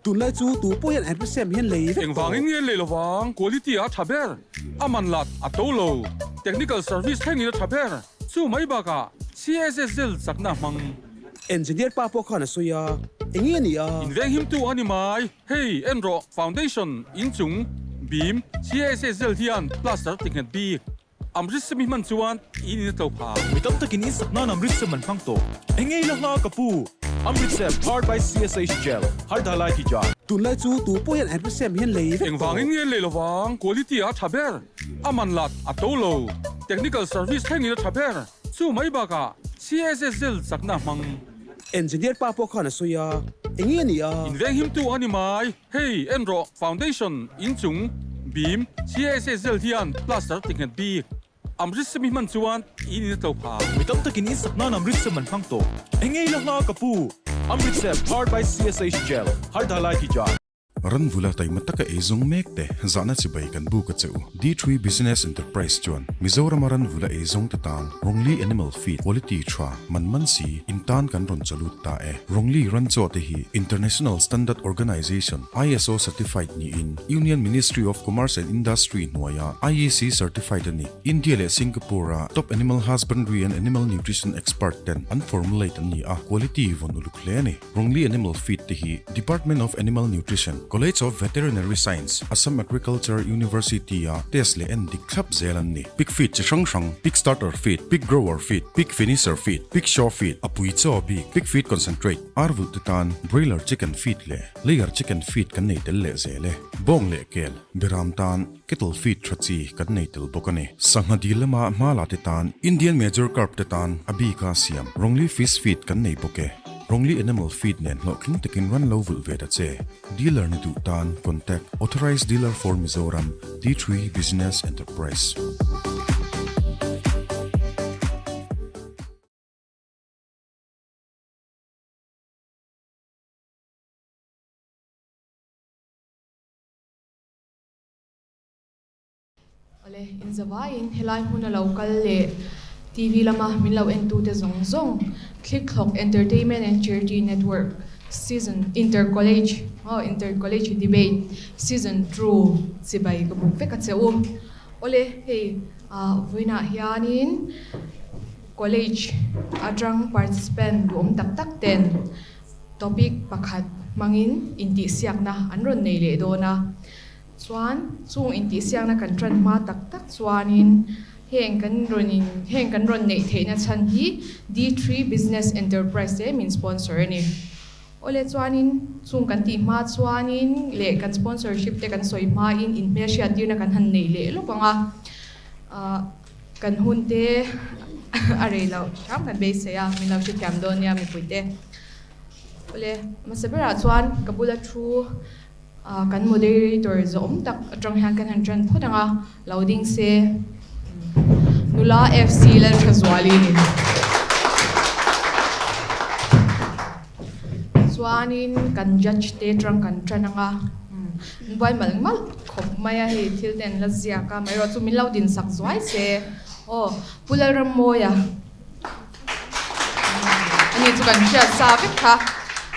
Tunlai chu tu pawh hian Amritsem hian lei vek tawh. Engvangin nge lei lovang? Quality a tha ber, a man lat a to lo, technical service thlengin a tha ber. Chu mai bakah CSSL chakna hmang. Engineer pa pawh khan a sawi a, enge a nih a? Invenghimtu a ni mai. Hei en rawh, foundation inchung beam CSSL hian plaster ti nghet bik. Amritsem i hman chuan in in a tlo pha. Mi tam takin in sak nan Amritsem an hmang tawh. Eng ngei la hla ka pu? Amritsem powered by CSH Gel, Har Dhalai ki Jaan. Tunlai chu tu pawh hian Amritsem hian lei vek tawh. Engvangin nge lei lovang? Quality a tha ber, a man lat a to lo, technical service thlengin a tha ber. Chu mai bakah CSSL chakna hmang. Engineer pa pawh khan a sawi a, eng nge a nih a? Invenghimtu a ni mai. Hei en rawh, foundation inchung beam CSSL hian plaster ti nghet bik. Amritsem i hman chuan in in a tlo pha. Mi tam takin in sak nan Amritsem an hmang tawh. Eng ngei la hla ka pu? Amritsem powered by CSH Gel, Har Dhalai ki Jaan. Ranvula taima taka ei zawng mek te zahna chibai kan buk a che u. D3 Business Enterprise chuan Mizorama ranvula ei zawng te tan Rongli Animal Feed Quality tha man man si in tan kan rawn chalut ta e. Rongli ranchaw te hi International Standard Organization, ISO, certified niin Union Ministry of Commerce and Industry hnuaia IEC certified a ni. India leh Singapore-a top animal husbandry and animal nutrition expert ten an formulate an ni a, quality vawn uluk hle a ni. Rongli Animal Feed te hi Department of Animal Nutrition, College of Veterinary Science, Assam Agriculture University-a test leh en dik thlap zel an ni. Pig feed chi hrang hrang, pig starter feed, pig grower feed, pig finisher feed, pig show feed, a pui chaw bik, pig feed concentrate, ar vulh te tan broiler chicken feed leh layer chicken feed kan nei tel leh zel e. Bawng leh kel, beram tan cattle feed tha chi kan nei tel bawk a ni. Sangha dil lama hma la te tan Indian major carp te tan a bika siam Rongli fish feed kan nei bawk e. Rongli animal feed nen hlawhtling takin ran lo vulh ve ta che. Dealer ni duh tan contact Authorized Dealer for Mizoram, D3 Business Enterprise. Awle, inzavaiin helai hmuna lo kal leh TV lama min lo entute zawng zawng Thlikthlawk Entertainment and Charity Network Season Inter College aw Inter College Debate Season Two chibai ka buk vek a che u. Awle, hei ah vawiinah hianin College atang participant duhawm tak tak ten topic pakhat hmangin intihsiakna an rawn nei leh dawn a. Chuan chung intihsiakna kan tan hma tak tak chuanin heng kan rawn in heng kan rawn neih theihna chhan hi D3 Business Enterprise te min sponsor a ni. Awle chuanin chung kan tih hma chuanin leh kan sponsorship te kan sawi hmain inhmelhriat tirna kan han neih leh lawk ang a, ah kan hun te a rei loh hram kan beisei a, min lo hrethiam dawn nia mipui te. Awle hmasa berah chuan ka bula thu Kan moderator zawhawm tak atang hian kan han tan phawt ang a, lo ding se. Nula FC Lalthazuali ni. Chuanin kan judge te atang kan tan ang a, an buai malh malh khawp mai a, hei thil te an la ziak a, amaherawhchu chu min lo din sak zuai se. Aw, Pu Lalrammawia. Ani chu kan hriat sa vek kha.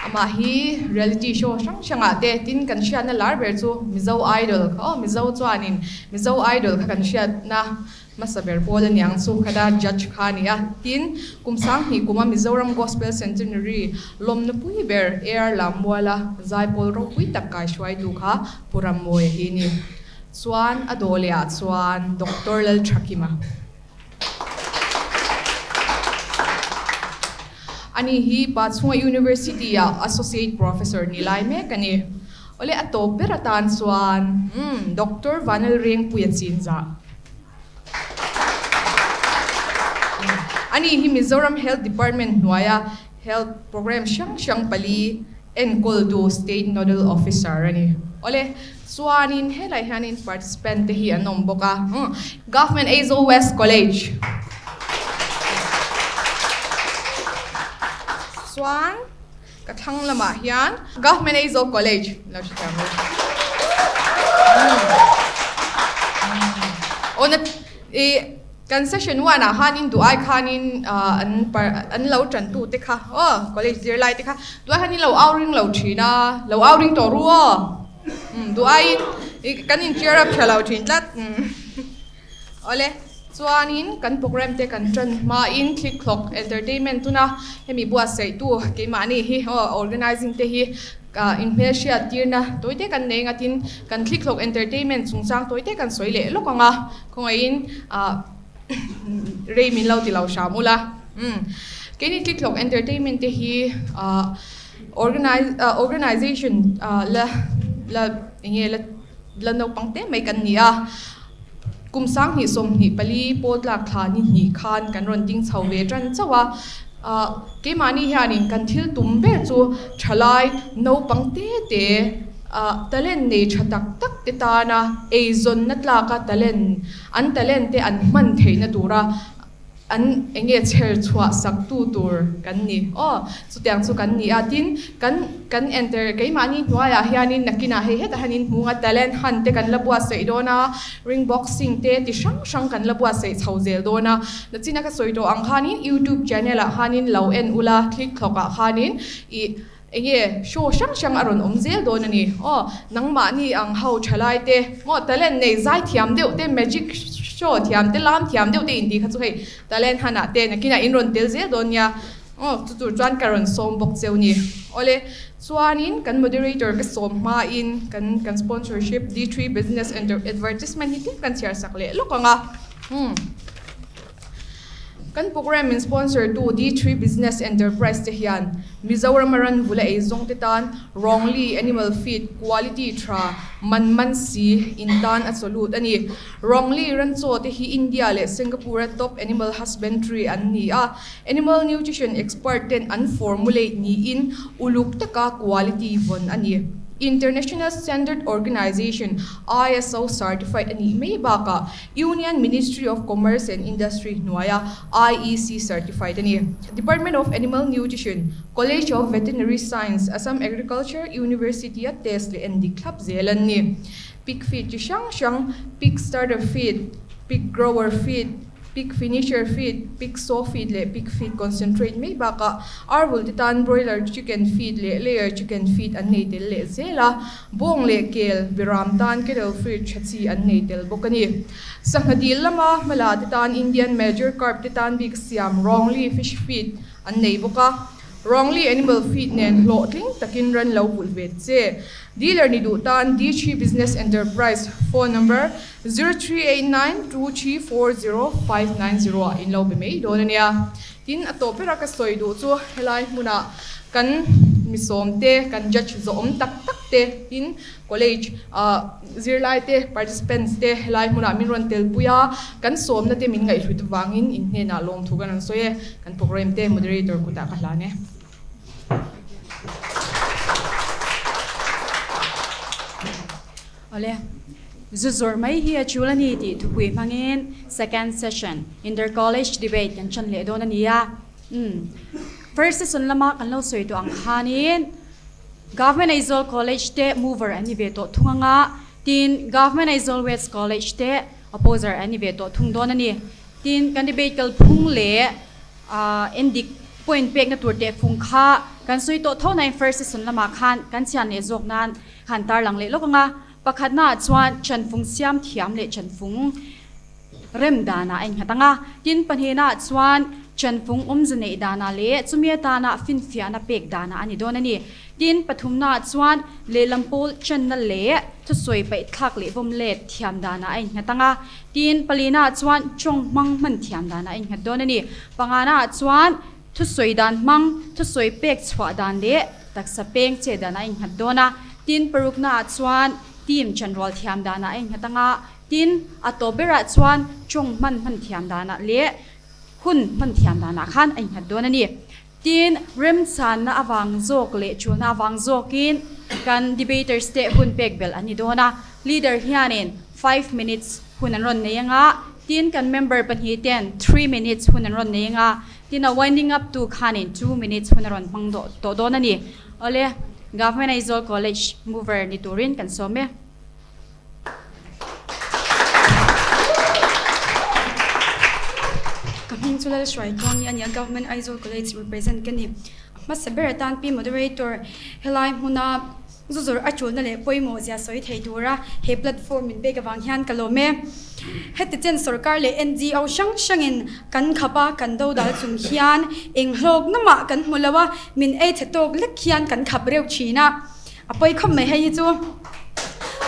Amah hi reality show hrang hrangah te tin kan hriatna lar ber chu Mizo Idol kha aw Mizo chuanin Mizo Idol kha kan hriatna hmasa ber pawl a niang chu khata judge kha a ni a. Tin, kum sanghnih kuma Mizoram Gospel Centenary lawmna pui ber AR Lammuala zaipawl ropui tak kaihruaitu kha Pu Rammawia hi a ni. Chuan a dawh lehah chuan Doctor Lalthakima. Ani hi Pachhunga University ah Associate Professor ni lai mek a ni. Awle a tawp ber atan chuan umm Doctor Vanlalrengpuia chinzah. Ani hi Mizoram Health Department hnuaia Health Programme hrang hrang pali enkawltu State Nodal Officer a ni. Awle, chuanin helai hianin participant te hi an awm bawk a, Government Aizawl West College chuan ka thlang lamah hian Government Aizawl College lo hre thiam lo. Aw na i. Kan session one ah khanin duh ai khanin an an lo tan tu te kha aw college zirlai te kha duh ai khanin lo au ring lo thin a, lo au ring tawh ru aw umm duh aiin kan in cheer up tha lo thin tlat umm awle chuanin kan program te kan tan hmain thlik thlawk entertainment tuna hemi buatsaih tu keimahni hi aw organizing te hi Ka inhmelhriat tirna tawite kan nei ngatin kan thlikhlawk entertainment chungchang tawite kan sawi leh lawk ang a, khawngaihin ah rei min lo ti lo hram ula. Umm keini thlikhlawk entertainment te hi ah organize ah organization ah la la enge la la naupang te mai kan ni a, kum sanghnih sawmhnih pali pawl tlak thla ni hnih khan kan rawn ding chho ve tan chauh a, ah keimahni hianin kan thil tum ber chu thalai naupang te te ah talent nei tha tak tak te tana eizawnna tlaka talent an talent te an hman theihna tura An eng nge chher chhuah sak tu tur kan ni aw, chutiang chu kan ni a, tin kan kan enter keimahni hnuaiah hianin nakinah hei hetah hianin hmunga talent hunt te kan la buatsaih dawn a, ring boxing te ti hrang hrang kan la buatsaih chho zel dawn a, nachina ka sawi tawh ang khanin youtube channel ah khanin lo en ula click thlawk ah khanin ih Eng nge show hrang hrang a rawn awm zel dawn a ni. Aw, nangmahni ang ho thalai te, maw talent nei zai thiam deuh te, magic show thiam te, lam thiam deuh te intih kha chu hei talent hanah te nakinah in rawn tel zel dawn nia. Aw, chu tur chuan ka rawn sawm bawk cheu ni. Awle, chuanin kan moderator ka sawm hmain kan kan sponsorship D3 Business Advertisement hi tlem kan chhiar sak leh lawk ang a. Umm. Kan program min sponsor tu D3 Business Enterprise te hian Mizoram a ran vula ei zawng te tan Wrongly Animal Feed Quality tha man man si in tan a chaw lut a ni. Wrongly ran chaw te hi India leh Singapore a top animal husbandry an ni a, animal nutrition expert ten an formulate niin uluk taka quality vawn a ni. International Standard Organization, ISO, certified a nih mai bakah Union Ministry of Commerce and Industry hnuaia IEC certified a ni. Department of Animal Nutrition, College of Veterinary Science, Assam Agriculture University-a test leh en dik thlap zel an ni. Pig feed chi hrang hrang, pig starter feed, pig grower feed, pig finisher feed, pig sow feed leh pig feed concentrate mai bakah arvul te tan broiler chicken feed leh layer chicken feed an nei tel leh zel a. Bawng leh kel, Biram tan kettle feed tha chi an nei tel bawk a ni. Sangha dil lama hmala te tan Indian Major Carp te tan bik siam Wrongly Fish Feed an nei bawk a. Wrongly Animal Feed nen hlawhtling takin ran lo vulh ve che. Dealer ni duh tan D3 Business Enterprise phone number 03892340 590 ah in lo be mai dawn a nia. Tin, a tawp bera ka sawi duh chu helai hmunah kan misawm te, kan judge zawhawm tak tak te, tin college ah zirlai te, participants te helai hmunah min rawn telpui a, kan sawmna te min ngaihhlut vangin in hnenah lawmthu kan rawn sawi e. Kan program te moderator kutah ka hlan e. Awle, zu zawrh mai hi a chul a ni tih thupui hmangin second session inter-college debate kan chan leh dawn a ni a. Umm, first session lama kan lo sawi tawh ang khanin Government Aizawl College te mover an ni ve tawh thung ang a, tin Government Aizawl West College te opposer an ni ve tawh thung dawn a ni. Tin, kan debate kalphung leh Endik point pekna tur teh fung kha kan sawi tawh tho nain first session lamah khan kan chhian leh zawk nan han tarlang leh lawk ang a. Pakhatnaah chuan chanfung siam thiam leh chanfung rem danah a innghat ang a. Tin, pahnihnaah chuan chanfung awmze neih danah leh chumi atana finfiahna pek danah a ni dawn a ni. Tin, pathumnaah chuan lehlam pawl channa leh thusawi paihthlak leh vawm let thiam danah a innghat ang a. Tin, palinaah chuan tawng hmang hman thiam danah a innghat dawn a ni. Panganaah chuan thusawi dan hmang, thusawi pek chhuah dan leh taksa peng che danah a innghat dawn a. Tin, paruknaah chuan team chanrual thiam danah a innghat ang a. Tin, a tawp berah chuan tawng hman hman thiam danah leh hun hman thiam danah khan a innghat dawn a ni. Tin, remchanna avang zawk leh chulna avang zawkin kan debaters te hun pek belh an ni dawn a. Leader hianin 5 minutes hun an rawn nei anga, tin kan member pahnih ten 3 minutes hun an rawn nei anga, tin a winding up tu khanin 2 minutes hun a rawn hmang tawh dawn a ni. Awle, Government Aizawl College mover ni turin kan sawm e. Ka hming chu Lalhruaitluangi a ni a, Government Aizawl College represent ka ni. A hmasa ber atan Pi Moderator helai hmuna zu zawrh a tulna leh pawimawh zia sawi thei tura he platform min pek avang hian ka lawm e. Heti chen sorkar leh NGO hrang hrangin kan khap a, kan dodal chung hian eng hlawkna mah kan hmu lo a, min ei chhe tawk lek hian kan khap reuh thin a. A pawi khawp mai hei hi chu.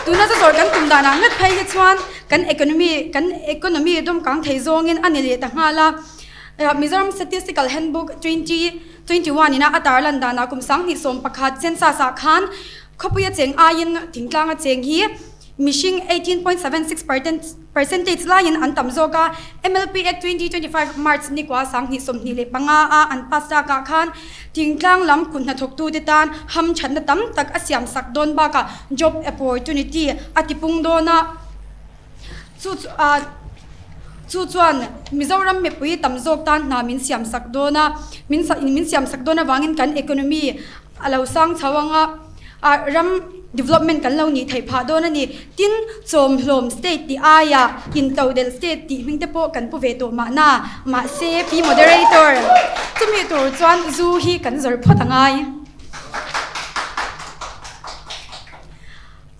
Tuna chu zawrh kan tum danah ngat phei hi chuan kan economy kan economy dawmkang thei zawngin a ni leh ta nghal a. Mizoram Statistical Handbook 2021 ina a tarlan danah kum 2011 census ah khan khawpuia cheng aiin thingtlanga cheng hi Mihring 18.76 percentage laiin an tam zawk a, MLP Act 2025 March nikua 2025 a an pass takah khan thingtlang lam kut hnathawktute tan hamthatna tam tak a siamsak dawn bakah job opportunity a tipung dawn a, chu chu chuan Mizoram mipui tam zawk tan hna min siamsak dawn a, min siamsak dawn avangin kan economy a lo sang chho ang a, ah ram development kan lo nih theih phah dawn a ni. Tin, chawmhlawm state tih aiah intodelh state tih hming te pawh kan pu ve tawh mahna. Mahse, Pi Moderator, chumi tur chuan zu hi kan zawrh phawt a ngai.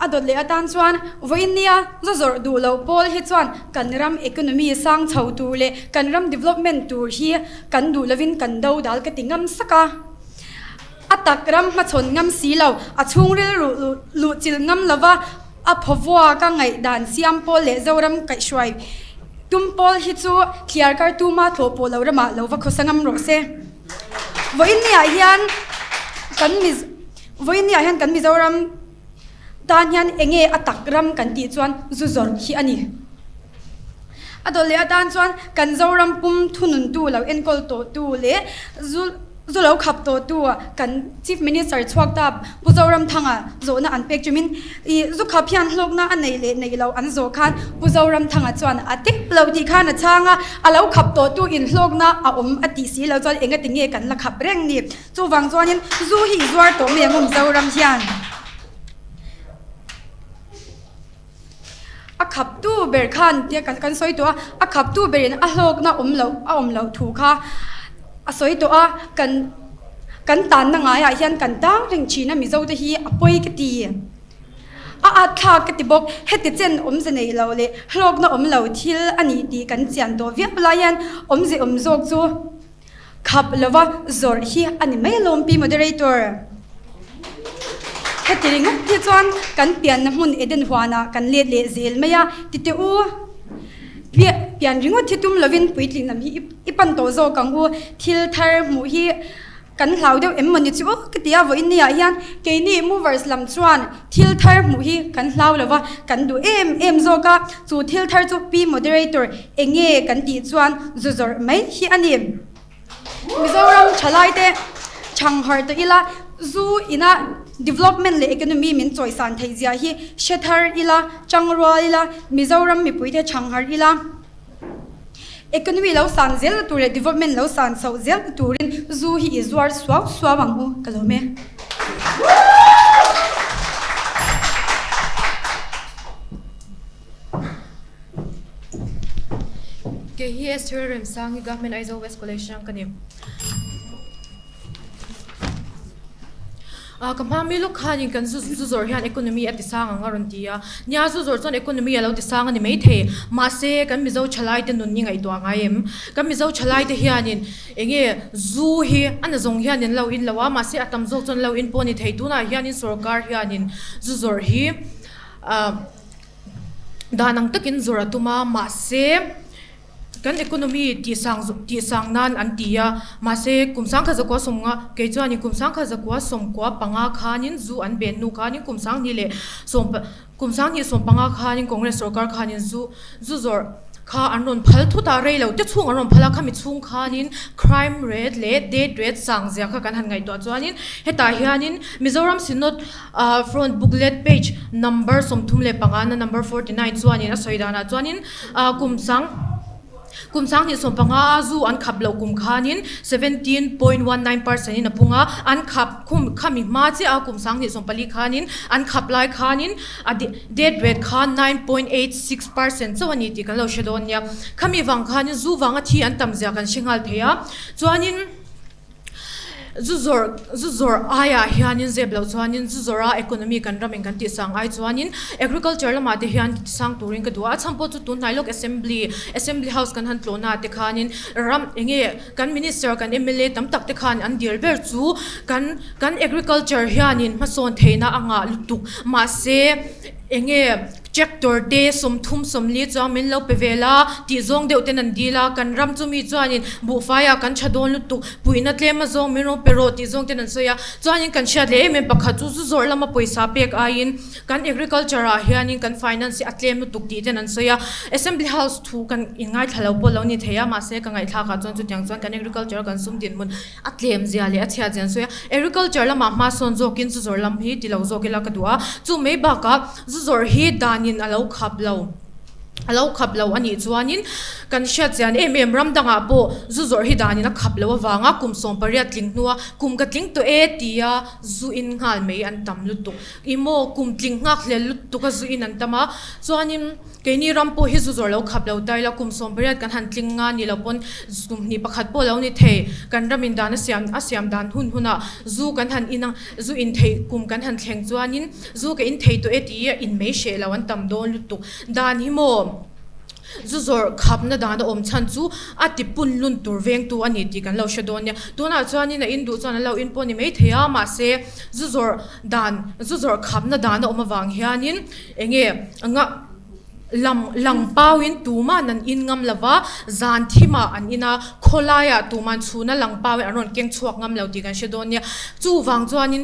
A dawt leh atan chuan vawiin nia zu zawrh duh loh pawl hi chuan kan ram economy sang chho tur leh kan ram development tur hi kan duh lovin kan do dal ka ti ngam sak a. A tak ram hmachhawn ngam si lo, a chhungril ruh luhchilh ngam lova a phawvuak a ngaihdan siam pawl leh Zoram kaihhruai tum pawl hi chu thliar kar tuma thlawh pawh lo ramah lo va khawsa ngam rawh se. Vawiin niah hian kan Vawiin niah hian kan Mizoram tan hian enge a tak ram kan tih chuan zu zawrh hi a ni. A dawt leh atan chuan kan Zoram pum thununtu lo enkawl tawhtu leh zu zu lo khap tawhtu kan Chief Minister chhuak ta Pu Zoramthanga zawhna an pek chumin ih zu khap hian hlawkna a nei leh neih loh an zawh khan Pu Zoramthanga chuan a tep lo tih khan a chhang a, a lo khap tawhtu in hlawkna a awm a tih si lo chuan engati nge kan la khap reng ni. Chuvang chuanin zu hi i zuar tawh mai ang u Mizoram hian. A khaptu ber khan tia kan kan sawi tawh a, a khaptu berin a hlawkna awm loh a awm loh thu kha a sawi tawh a, kan kan tanna ngaiah hian kan tang reng thin a Mizo te hi a pawi ka ti. A at thlak ka ti bawk, heti chen awmze nei lo leh hlawkna awm lo thil a nih tih kan chian tawh viau lai hian awmze awm zawk chu Khap lova zawrh hi a ni mai alawm Pi Moderator. Heti ringawt hi chuan kan pianna hmun Eden huanah kan let leh zel mai a, ti teh u. Pian ringawt hi tum lovin puitling lam hi i pan tawh zawk ang u. Thil thar hmuh hi kan hlau deuh em mawni chu ka ti a, vawiin niah hian keini movers lam chuan thil thar hmuh hi kan hlau lova kan duh em em zawk a, chu thil thar chu Pi Moderator Enge kan tih chuan zu zawrh mai hi a ni. Mizoram thalaite chhangharh tawh ila, zu ina development leh economy min chawisan theih zia hi hre thar ila, changrual ila, Mizoram mipuite chhangharh ila, economy lo san zel tur leh development lo san chhoh zel turin zu hi i zuar suau suau ang u ka lawm e. Kei hi Esther Remsang hi Government Aizawl West College atang ka ni. Ah ka hma mi lawk khanin kan zu zu zawrh hian economy a ti sang ang a rawn ti a. Nia zu zawrh chuan economy a lo ti sang a ni maithei. Mahse kan Mizo thalai te nun hi ngaihtuah ngai em? Kan Mizo thalai te hianin enge zu hi a na zawng hian an lo in lo a, mahse a tam zawk chuan an lo in pawh a ni thei. Tunah hianin sorkar hianin zu zawrh hi ah. Dan ang takin zawrh a tum a, mahse kan economy tih sang tih sang nan an ti a, mahse kum sangkhat zakua sawmnga kei chuanin kum sangkhat zakua sawmkua panga khanin zu an ben hnu khanin kum sanghnih leh sawm kum sanghnih sawm panga khanin Congress sorkar khanin zu zu zawrh kha an rawn phal thut a, rei lo te chhung an rawn phal a, khami chhung khanin crime rate leh death rate sang zia kha kan han ngaihtuah chuanin hetah hianin Mizoram Synod ah front booklet page number 35 na number 49 chuanin a sawi danah chuanin ah kum sang. Kum 2015 a zu an khap loh kum khanin 17.19 percent in a pung a, an khap khum khami hma chiah a kum 2014 khanin an khap lai khanin a death rate kha 9.86% chauh a ni tih kan lo hre dawn nia. Khami vang khanin zu vanga thi an tam zia kan hre nghal thei a, chuanin Zu zawrh, zu zawrh aiah hianin zep loh chuanin zu zawrha economy kan ramin kan tih sang ai chuanin agriculture lamah te hian sang turin ka duh a, a chhan pawh chu tunhnai lawk assembly, assembly house kan han tlawhna ah te khanin ram eng nge kan minister kan mla tam tak te khan an dil ber chu kan kan agriculture hianin hmasawn theihna a ngah lutuk mahse eng nge Tractor te 30 40 chuang min lo pe vel a, tih zawng deuh ten an dil a, kan ram chumi chuanin buhfaiah kan tha dawn lutuk, puihna tlem a zawng min rawn pe rawh tih zawng ten an sawi a, chuanin kan hriat leh em em pakhat chu zu zawrh lama pawisa pek aiin kan agriculture ah hianin kan finance hi a tlem lutuk tih ten an sawi a, Assembly House thu kan inngaithla lo pawh lo ni thei a, mahse ka ngaihthlak ah chuan chutiang chuan kan agriculture a kan sum dinhmun A tlem zia leh a chhiat zia an sawi a, agriculture lamah hma sawn zawkin zu zawrh lam hi ti lo zawk ila ka duh a, chu mai bakah zu zawrh hi danin a lo khap lo, a lo khap lo a nih chuanin kan hriat chian em em ram dangah pawh zu zawrh hi danin a khap lo avanga kum 18 tling hnua kum ka tling tawh e tia zu in nghal mai an tam lutuk i maw kum tling nghak hlel lutuk a zu in an tam a, chuanin. Keini ram pawh hi zu zawr lo khap lo ta ila, kum 18 kan han tling nga ni lo pawn kum hnih pakhat pawh lo ni thei. Kan ramin dan a siam a siam dan hun hunah zu kan han in a, zu in theih kum kan han thleng chuanin zu ka in thei tawh e tih a in mai hreh lo an tam dawn lutuk. Dan hi maw zu zawrh khapna dan a awm chhan chu a ti pun lun tur vengtu a ni tih kan lo hre dawn nia. Tunah chuanin a in duh chuan an lo in pawh ni mai thei a, mahse zu zawrh dan zu zawrh khapna dan a awm avang hianin Enge anga lam lang pauin tuman an in ngam lova, zan thimah an in a, khawlaiah tuman chhuna lang pauin an rawn keng chhuak ngam lo tih kan hre dawn nia. Chuvang chuanin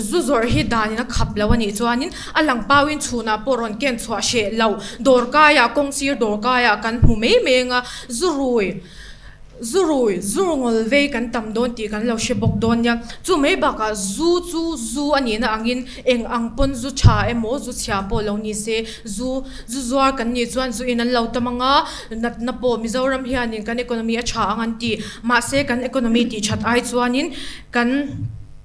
zu zawrh hi danin a khap lo a nih chuanin a lang pauin chhunah pawh rawn ken chhuah hreh lo. Dawrkaiah kawngsir dawrkaiah kan hmu mai mai anga zu rui. Zu rui, zu ngawl vei kan tam dawn tih kan lo hre bawk dawn nia. Chu mai bakah zu chu zu a nihna angin eng ang pawn zu tha emaw zu chhia pawh lo ni se, zu zu zuar kan nih chuan zu in an lo tam ang a, natna pawh Mizoram hianin kan economy a tha ang an ti. Mahse kan economy tih that ai chuanin kan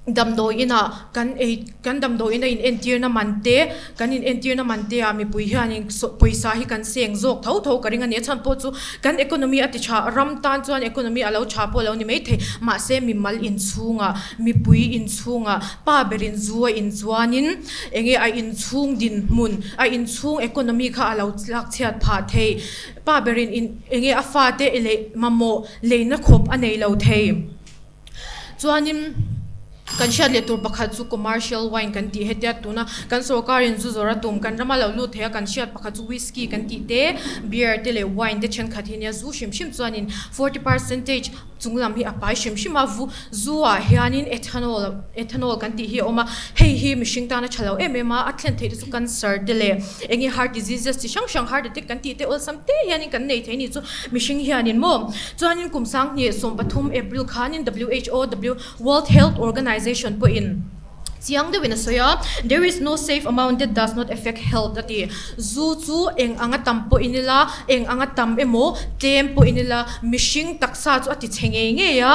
damdawi inah kan ei kan damdawi ina in entirna man te kan in entirna man te ah mipui hianin pawisa hi kan seng zawk tho tho ka ring a ni a chhan pawh chu kan economy a ti tha ram tan chuan economy a lo tha pawh a lo ni maithei mahse mimal inchhungah mipui inchhungah pa berin zu a in chuanin eng nge a inchhung dinhmun a inchhung economy kha a lo lak chhiat phah thei pa berin in eng nge a fate leh mamawh leina khawp a nei lo thei. Chuanin kan hriat leh tur pakhat chu commercial wine kan tih hetia tuna kan sorkarin zu zawrh a tum kan rama lo lut thei a kan hriat pakhat chu whisky kan tih te beer te leh wine te thenkhat hi nia zu hrim hrim chuanin 40 percentage chung lam hi a pai hrim hrim a vu zu ah hianin ethanol ethanol kan tih hi a awm a hei hi mihring tana tha lo em em a a thlen theih te chu cancer te leh eng nge heart diseases chi hrang hrang heart attack kan tih te awlsam te hianin kan nei thei a ni chu mihring hianin maw Chuanin kum 2013 April khanin WHO, World Health Organization, pawhin chiang deuhin a sawi a, There is no safe amount that does not affect health a ti. Zu chu eng anga tam pawh in ila, eng anga tam emaw tlem pawh in ila, mihring taksa chu a ti chhe ngei ngei a.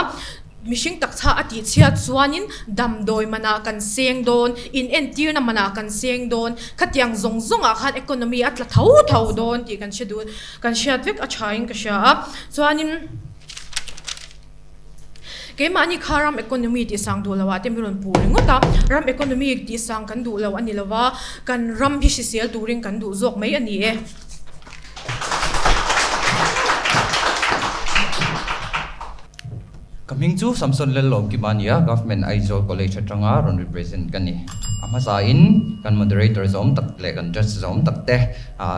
Mihring taksa a tih chhiat chuanin damdawi manah kan seng dawn, inentirna manah kan seng dawn, khatiang zawng zawngah khan economy a tla tho tho dawn tih kan hre duh, kan hriat vek a thain ka hria a. Chuanin keimahni kha ram economy tih sang duh loah te min rawn puh ringawt a, ram economy tih sang kan duh lo a ni lova, kan ram hi hrisel turin kan duh zawk mai a ni e. Ka hming chu Samson Lellawm Kima a ni a, Government Aizawl College atanga rawn represent ka ni. A hmasain kan moderator zawm tak leh kan judge zawm tak te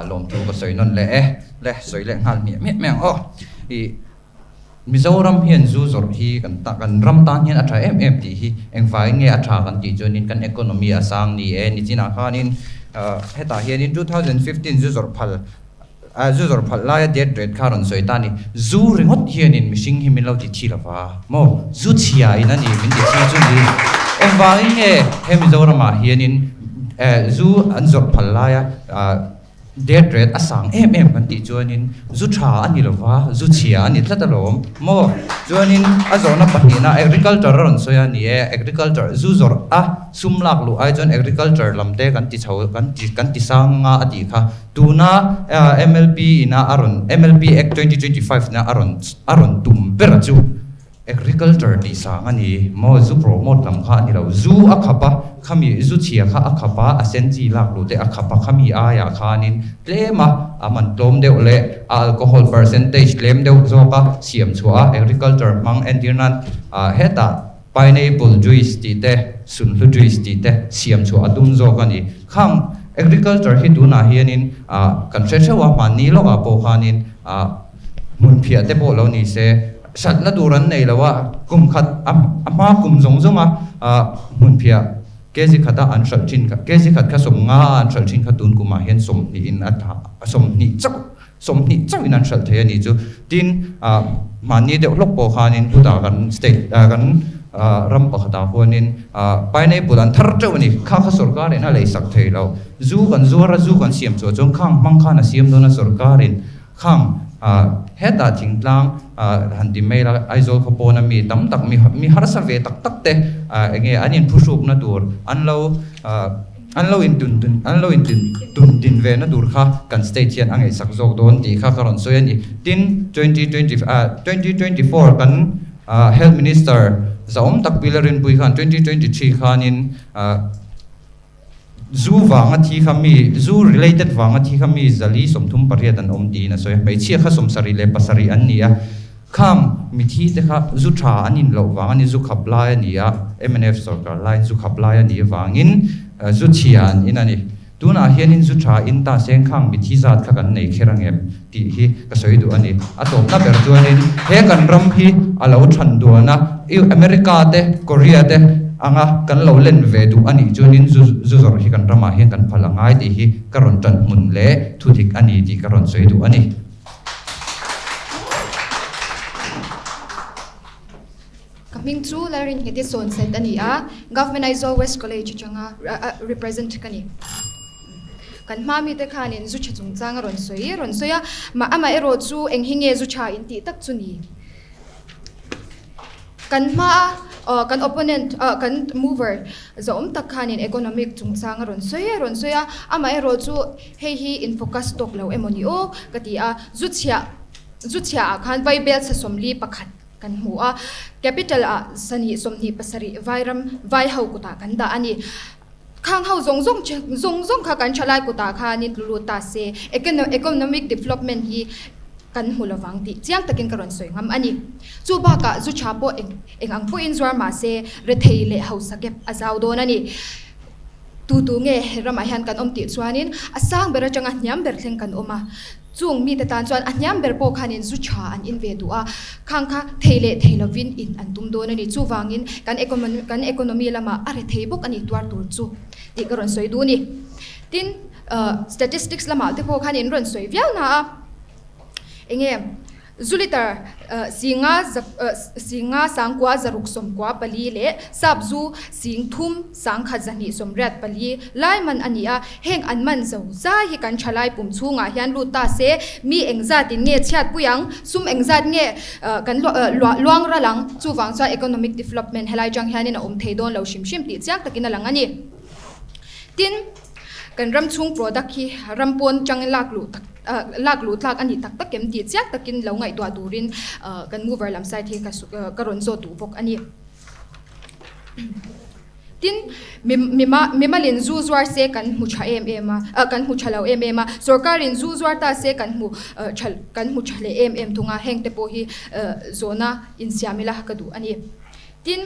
lawmthu ka sawi nawn leh e, le sawi leh nghal hmiah hmiah mai ang aw. Ih Mizoram hian zu zawrh hi kan ta kan ram tan hian a tha em em tih hi engvangin nge a tha kan tih chuanin kan economy a sang ni e nichinah khanin hetah hianin 2015 zu zawrh phal A zu zawrh phalh laia death rate kha rawn sawi ta a ni. Zu ringawt hianin mihring hi min lo ti thi lova maw? Zu chhia in a ni min ti thi chu ni. Engvangin nge he Mizoramah hianin zu an zawrh phalh laia Death rate a sang em em kan tih chuanin zu tha a ni lova, zu chhia a ni tlat alawm maw? Chuanin a zawhna pahnihna agriculture a rawn sawi a ni e, agriculture zu zawrh a sum lak luh ai chuan agriculture lam te kan ti chho kan ti kan ti sang nga a tih kha. Tuna MLP ina a rawn MLP Act 2025 ina a rawn a rawn tum ber chu Agriculture tih sang a ni maw? Zu promote lam kha a ni lo. Zu a khap a, khami zu chhia kha a khap a, a sen chi lak luh te a khap a, khami aiah khanin tlem a, a man tlawm deuh leh a alcohol percentage tlem deuh zawk a siam chhuah a, agriculture hmang entir nan hetah pineapple juice tih te, sunhlu juice tih te siam chhuah a tum zawk a ni. Khang agriculture hi tunah hianin kan hre theuh a, hmanni lawkah pawh khanin hmunphiah te pawh lo ni se, Hratna tur an nei lo a, kum khat a hma kum zawng zawng a hmunphiah kg khata an hralh thin kha, kg khat kha 50 a an hralh thin kha tun kumah hian 20 in a tha, 20 chauh, 20 chauh in an hralh thei a nih chu. Tin, mahni deuh hlawk pawh khanin chutah kan state kan ram pakhatah khuanin pineapple an thar teuh a ni, kha kha sorkarin a leisak thei lo. Zu kan zuar a, zu kan siam chhuah chuan khang hmang khan a siam dawn a sorkarin. Khang hetah thingtlang han ti mai la, Aizawl khaw pawna mi tam tak, mi harsa ve tak tak te eng nge an inphuhrukna tur, an lo an lo intun tun an lo intun tun din ve na tur kha kan state hian a ngaihsak zawk dawn tih kha ka rawn sawi a ni. Tin, 2024 kan Health Minister zahawm tak Pi Larinpui khan 2023 khanin Zu vanga thi kha mi, zu related vanga thi kha mi 438 an awm tiin a sawi a, hmeichhia kha 77 an ni a, khang mithi te kha zu tha an in loh vang a ni, zu khap lai a ni a, mnf sorkar laiin zu khap lai a nih avangin zu chhia an in a ni. Tunah hianin zu tha in ta seng khang mithi zat kha kan nei kher ang em tih hi ka sawi duh a ni. A tawpna ber chuanin he kan ram hi a lo than duan a, America te, Korea te anga kan lo len ve duh a nih chuanin zu zu zawrh hi kan ramah hian kan phal a ngai tih hi ka rawn tan hmun leh thudik a ni tih ka rawn sawi duh a ni. Ka hming chu Lalrinngeti Sawnset a ni a, Government Aizawl West College atanga represent ka ni. Kan hma mite khanin zu tha chungchang a rawn sawi rawn sawi a, mah amaherawh chu eng hi nge zu tha in tih tak chu ni. Kan hma a kan opponent kan mover zawm tak khanin economic chungchang a rawn sawi rawn sawi a, amaherawh chu hei hi in focus tawk lo emaw ni aw ka ti a, zu chhiah zu chhiah ah khan vaibel chhe 41 Kan hmu a, capital ah 27 vairam vai ho kutah kan dah a ni. Khang ho zawng zawng zawng zawng kha kan thalai kutah khanin tlu lut ta se, economic development hi kan hmu lovang tih chiang takin ka rawn sawi ngam a ni. Chu bakah zu tha pawh eng eng ang pawhin zuar mah se, rethei leh hausa gap a zau dawn a ni. Tu tu nge he ramah hian kan awm tih chuanin a sang ber atanga hniam ber thleng kan awm a. Chung mite tan chuan a hniam ber pawh khanin zu tha an in ve duh a, khang kha thei leh thei lovin in an tum dawn a ni. Chuvangin kan kan economy lamah a re thei bawk a ni tuar tur chu tih ka rawn sawi duh a ni. Tin, statistics lamah te pawh khan in rawn sawi viau na a, enge Zu liter singa singa sangkua zaruk sawmkua pali leh sap zu sing thum sangkhat zahnih sawmriat pali lai man a ni a, heng an man zo zai hi kan thalai pum chhungah hian lut ta se, mi engzatin nge chhiatpui ang, sum engzat nge kan luang ral ang, chuvang chuan economic development helai chang hianin a awm thei dawn lo hrim hrim tih chiang takin a lang a ni. Tin, kan ram chhung product hi ram pawn chang lak luh tak lak luh tlak a nih tak tak em tih chiang takin lo ngaihtuah turin kan mover lam side hi ka ka rawn zawt duh bawk a ni. Tin, mimalin zu zuar se kan hmu tha em em a, kan hmu tha lo em em a, sorkarin zu zuar ta se kan hmu tha kan hmu tha leh em em thung a, heng te pawh hi zawhna insiam ila ka duh a ni. Tin,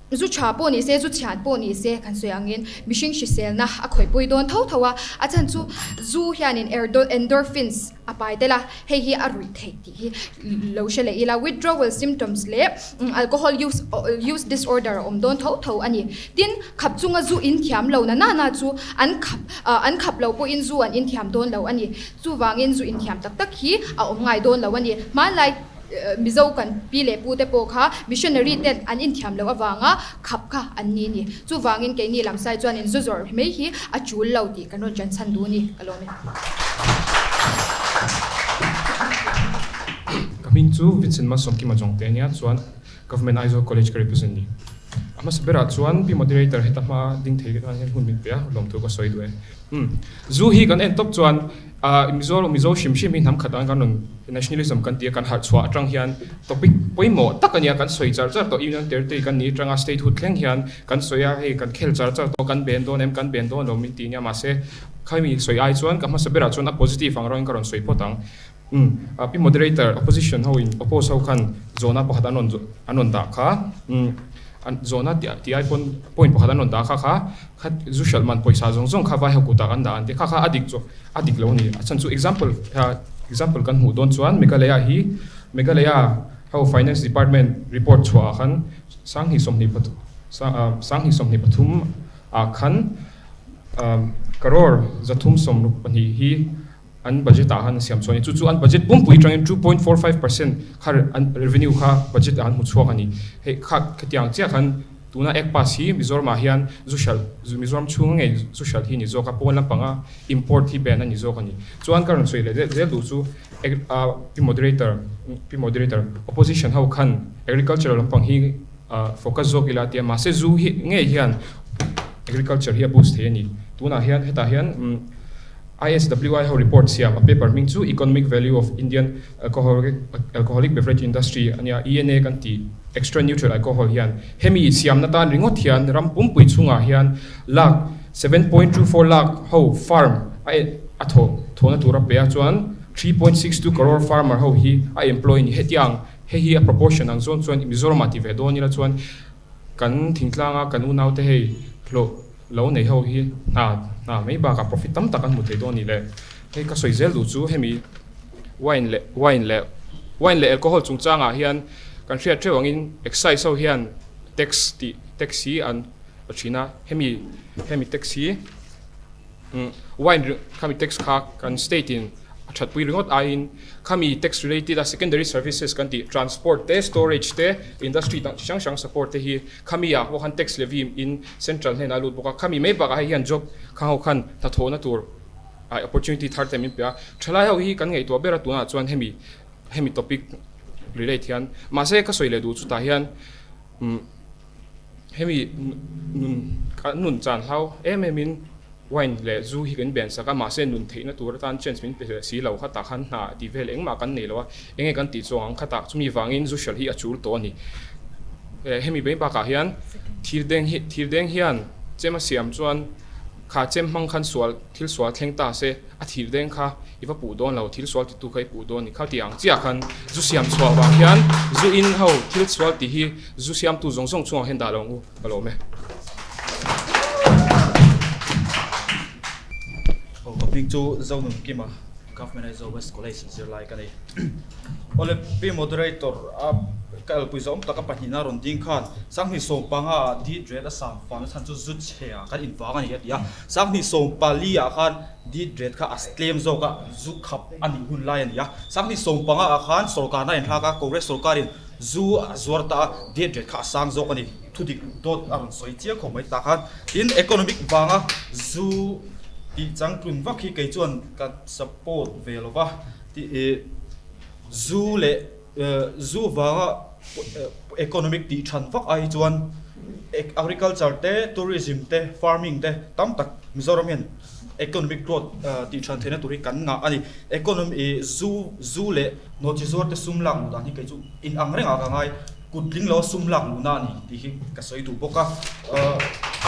Zu tha pawh ni se, zu chhiat pawh ni se kan sawi angin mihring hriselna a khawihpui dawn tho tho a, a chhan chu zu hianin endorphins a pai tel a, hei hi a ruih theih tih hi lo hre leh ila, withdrawal symptoms leh alcohol use use disorder a awm dawn tho tho a ni. Tin, khap chunga zu in thiam lo na na na chu an khap an khap lo pawhin zu an in thiam dawn lo a ni. Chuvangin zu in thiam tak tak hi a awm ngai dawn lo a ni. Hmanlai. Mizo kan pi leh pu te pawh kha missionary ten an inthiam loh avanga khap kha an ni ni. Chuvangin keini lamsai chuanin zu zawrh mai hi a tul lo tih kan rawn ṭan chhan duh a ni, ka lawm e. Ka hming chu Vincent Malsawmkima Jongte a nia, chuan Government Aizawl College ka represent ni. A hmasa berah chuan Pi Moderator heta hma ding thei tan hian hun min pe a, lawmthu ka sawi duh e. Umm. Zu hi kan en tawp chuan ah Mizo Mizo hrim hrim hi hnam khat ang kan rawn nationalism kan ti a, kan harh chhuah atang hian topic pawimawh tak a nia, kan sawi char char tawh Union Territory kan nih atanga statehood thleng hian kan sawi a, hei kan khel char char tawh, kan ben dawn em, kan ben dawn lo min ti nia mahse khami sawi ai chuan ka hmasa berah chuan a positive ang rawngin ka rawn sawi phawt ang. Umm pi moderator opposition ho in oppose ho khan zawhna pakhat an rawn an rawn dah kha umm an zawhna tih tih ai pawn point pakhat an rawn dah kha kha kha zu hralh man pawisa zawng zawng kha vai ho kutah an dah an ti kha kha a dik chu a dik lo a ni a chhan chu example example kan hmuh dawn chuan Meghalaya hi Meghalaya ho finance department report chhuah ah khan sanghnih sawmhnih pathum sanghnih sawmhnih pathum ah khan crore zathum sawmruk pahnih hi an budget ah khan an siam chuan a ni. Chu chu an budget pumpui atangin 2.45% kha an revenue kha budget ah an hmu chhuak a ni. Hei kha khatiang chiah khan tuna Act pass hi Mizoram ah hian zu hralh Mizoram chhunga ngei zu hralh hi a ni zawk a, pawn lampanga import hi ban a ni zawk a ni. Chuan ka rawn sawi leh zel duh chu Pi Moderator Pi Moderator opposition ho khan agriculture lampang hi focus zawk ila tia mahse zu hi ngei hian agriculture hi a boost thei a ni. Tunah hian hetah hian ISWI ho report siam a paper hming chu Economic Value of Indian Alcoholic Beverage Industry a nia, ENA kan ti, Extra Neutral Alcohol hian hemi siamna tan ringawt hian ram pumpui chhungah hian lakh 7.24 lakh ho farm a a thawh thawhna tur a pe a, chuan 3.62 crore farmer ho hi a employ a ni. Hetiang hei hi a proportion ang zawn chuan Mizoram ah ti ve dawn ila chuan kan thingtlanga kan unaute hei hlawh Lo nei ho hi hna hna mai bakah profit tam tak an hmu thei dawn a ni le. Hei ka sawi zel duh chu hemi wine leh wine leh wine leh alcohol chungchangah hian kan hriat theuh angin excise ho hian tax tih tax hi an la thin a, hemi hemi tax hi wine khami tax kha kan state in A thatpui ringawt aiin khami tax related a secondary services kan tih transport te, storage te, industry dang chi hrang hrang support te hi khami ah pawh khan tax levy in central hnenah a lut bawk a. Khami mai bakah hei hian job kha ho khan hnathawhna tur opportunity thar te min pe a. Thalai ho hi kan ngaihtuah ber a tunah chuan hemi hemi topic relate hian mahse ka sawi leh duh chutah hian umm hemi nun nun chan hlau em em in Wine leh zu hi kan ben sak a, mahse nun theihna tur atan chance min pe hle si lo, khatah khan hna tih vel engmah kan nei lo a, enge kan tih chuang ang khatah chumi vangin zu hralh hi a chul tawh a ni. Hemi mai bakah hian thir deng hi thir deng hian chem a siam chuan kha chem hmang khan sual thil sual thleng ta se a thir deng kha i va puh dawn lo, thil sual titu kha i puh dawn a ni. Kha tih ang chiah khan zu siam chhuah vang hian zu in ho thil sual tih hi zu siamtu zawng zawng chungah hian dah lo ang u, ka lawm e. Aw ka hming chu Zonun Kima, Government Aizawl West College zirlai ka ni. Awle Pi Moderator a ka elpui zawm tak a pahnihna rawn ding khan Sanghnih sawm panga ah deed rate a sang fang na chhan chu zu chhe ah kan invang a ni a ti a. Sanghnih sawm pali ah khan deed rate kha a tlem zawk a, zu khap a nih hun lai a ni a. Sanghnih sawm panga ah khan sorkarna a inthlak a, Congress sorkarin zu a zuar ta a, deed rate kha a sang zawk a ni. Thudik dawt a rawn sawi chiang khawp mai tah khan tin economic vanga zu tih changtlun vak hi kei chuan ka support ve lo va tih ih zu leh zu vanga economic tih than vak ai hi chuan agriculture te tourism te farming te tam tak Mizoram hian economic growth tih than theihna tur hi kan ngah a ni economy ih zu zu leh nawhchi zuar te sum lak luh dan hi kei chu inang rengah ka ngai. Kut tling lo sum lak luhna a ni tih hi ka sawi duh bawk a.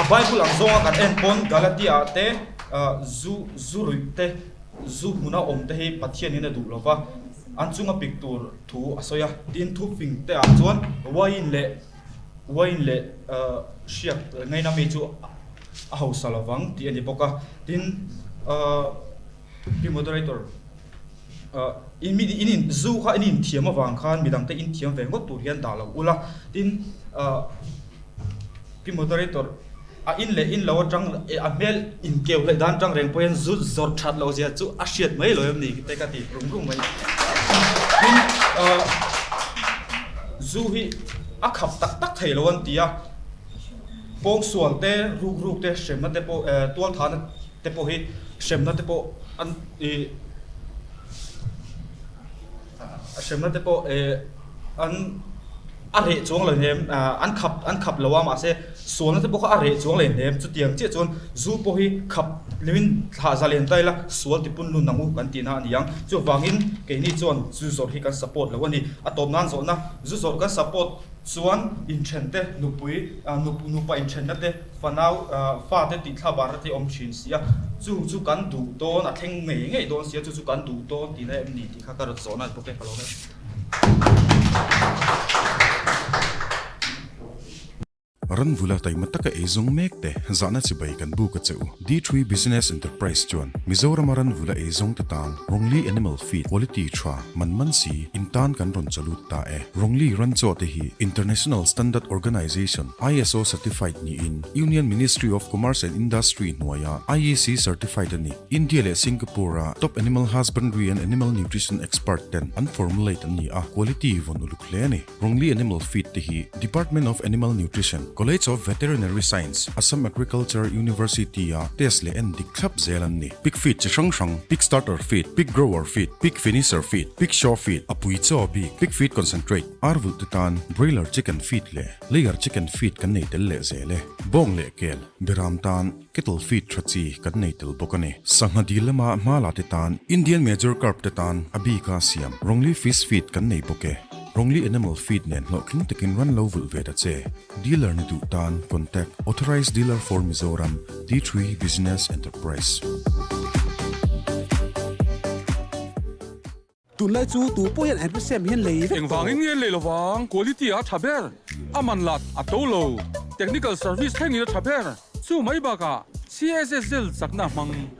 A Bible ang zawnga kan en pawn Galatia ah te zu zu ruih te zu hmuna awm te hi Pathian in a duh lo va, an chunga pik tur thu a sawi a. Tin, thu fing te ah chuan wine leh wine leh hriak ngaina mi chu a hausa lo vang tih a ni bawk a. Tin, Pi Moderator. In mi in in zu kha in inthiam avang khan midang te inthiam ve ngawt tur hian dah lo ula tin pi moderator a in leh in lo atang a hmel inkeu leh dan atang reng pawh hian zu zawrh that loh zia chu a hriat mai lo em ni te ka ti rum rum mai tin. Zu hi a khap tak tak thei lo an ti a, pawngsual te, ruk ruk te, hremna te pawh tualthahna te pawh hi hremna te pawh an ih hremna te pawh eh an a reh chuang lo hnem an khap an khap lo a mahse sualna te pawh kha a reh chuang leh hnem chutiang chiah chuan zu pawh hi khap hlimin thlah za len ta ila sual ti pun lun ang u kan tihna a ni ang chuvangin keini chuan zu zawrh hi kan support lo a ni a tawp nan zawhna zu zawrh kan support chuan inthen te nupui nupa inthenna te fanau fate tih thla barna te awm thin si a chu chu kan duh dawn a thleng ngei ngei dawn si a chu chu kan duh dawn tihna em ni tih kha ka rawn zawhna a ni bawk e ka lawm e. Ranvula taima taka ei zawng mek te zahna chibai kan buk a che u. D3 Business Enterprise chuan Mizorama ranvula ei zawng te tan Rongli Animal Feed Quality tha man man si in tan kan rawn chalut ta e. Rongli ranchaw te hi International Standard Organization, ISO, certified niin Union Ministry of Commerce and Industry hnuaia IEC certified a ni. India leh Singapore-a top animal husbandry and animal nutrition expert ten an formulate an ni a, quality vawn uluk hle a ni. Rongli Animal Feed te hi Department of Animal Nutrition, College of Veterinary Science, Assam Agriculture University-a test leh en dik thlap zel an ni. Pig feed chi hrang hrang, pig starter feed, pig grower feed, pig finisher feed, pig show feed, a pui chaw bik, pig feed concentrate, ar vulh te tan broiler chicken feed leh layer chicken feed kan nei tel leh zel e. Bawng leh kel, beram tan Kettle feed tha chi kan nei tel bawk a ni. Sangha dil lama hma la te tan Indian Major Carp te tan a bika siam Rongli Fish Feed kan nei bawk e. Rongli Animal Feed nen hlawhtling takin ran lo vulh ve ta che. Dealer ni duh tan contact Authorized Dealer for Mizoram, D3 Business Enterprise. Tunlai chu tu pawh hian an sem hian lei vek tawh. Engvangin nge lei lovang? Quality a tha ber, a man lat a to lo, technical service thlengin a tha ber, chu mai bakah CSSL chakna hmang.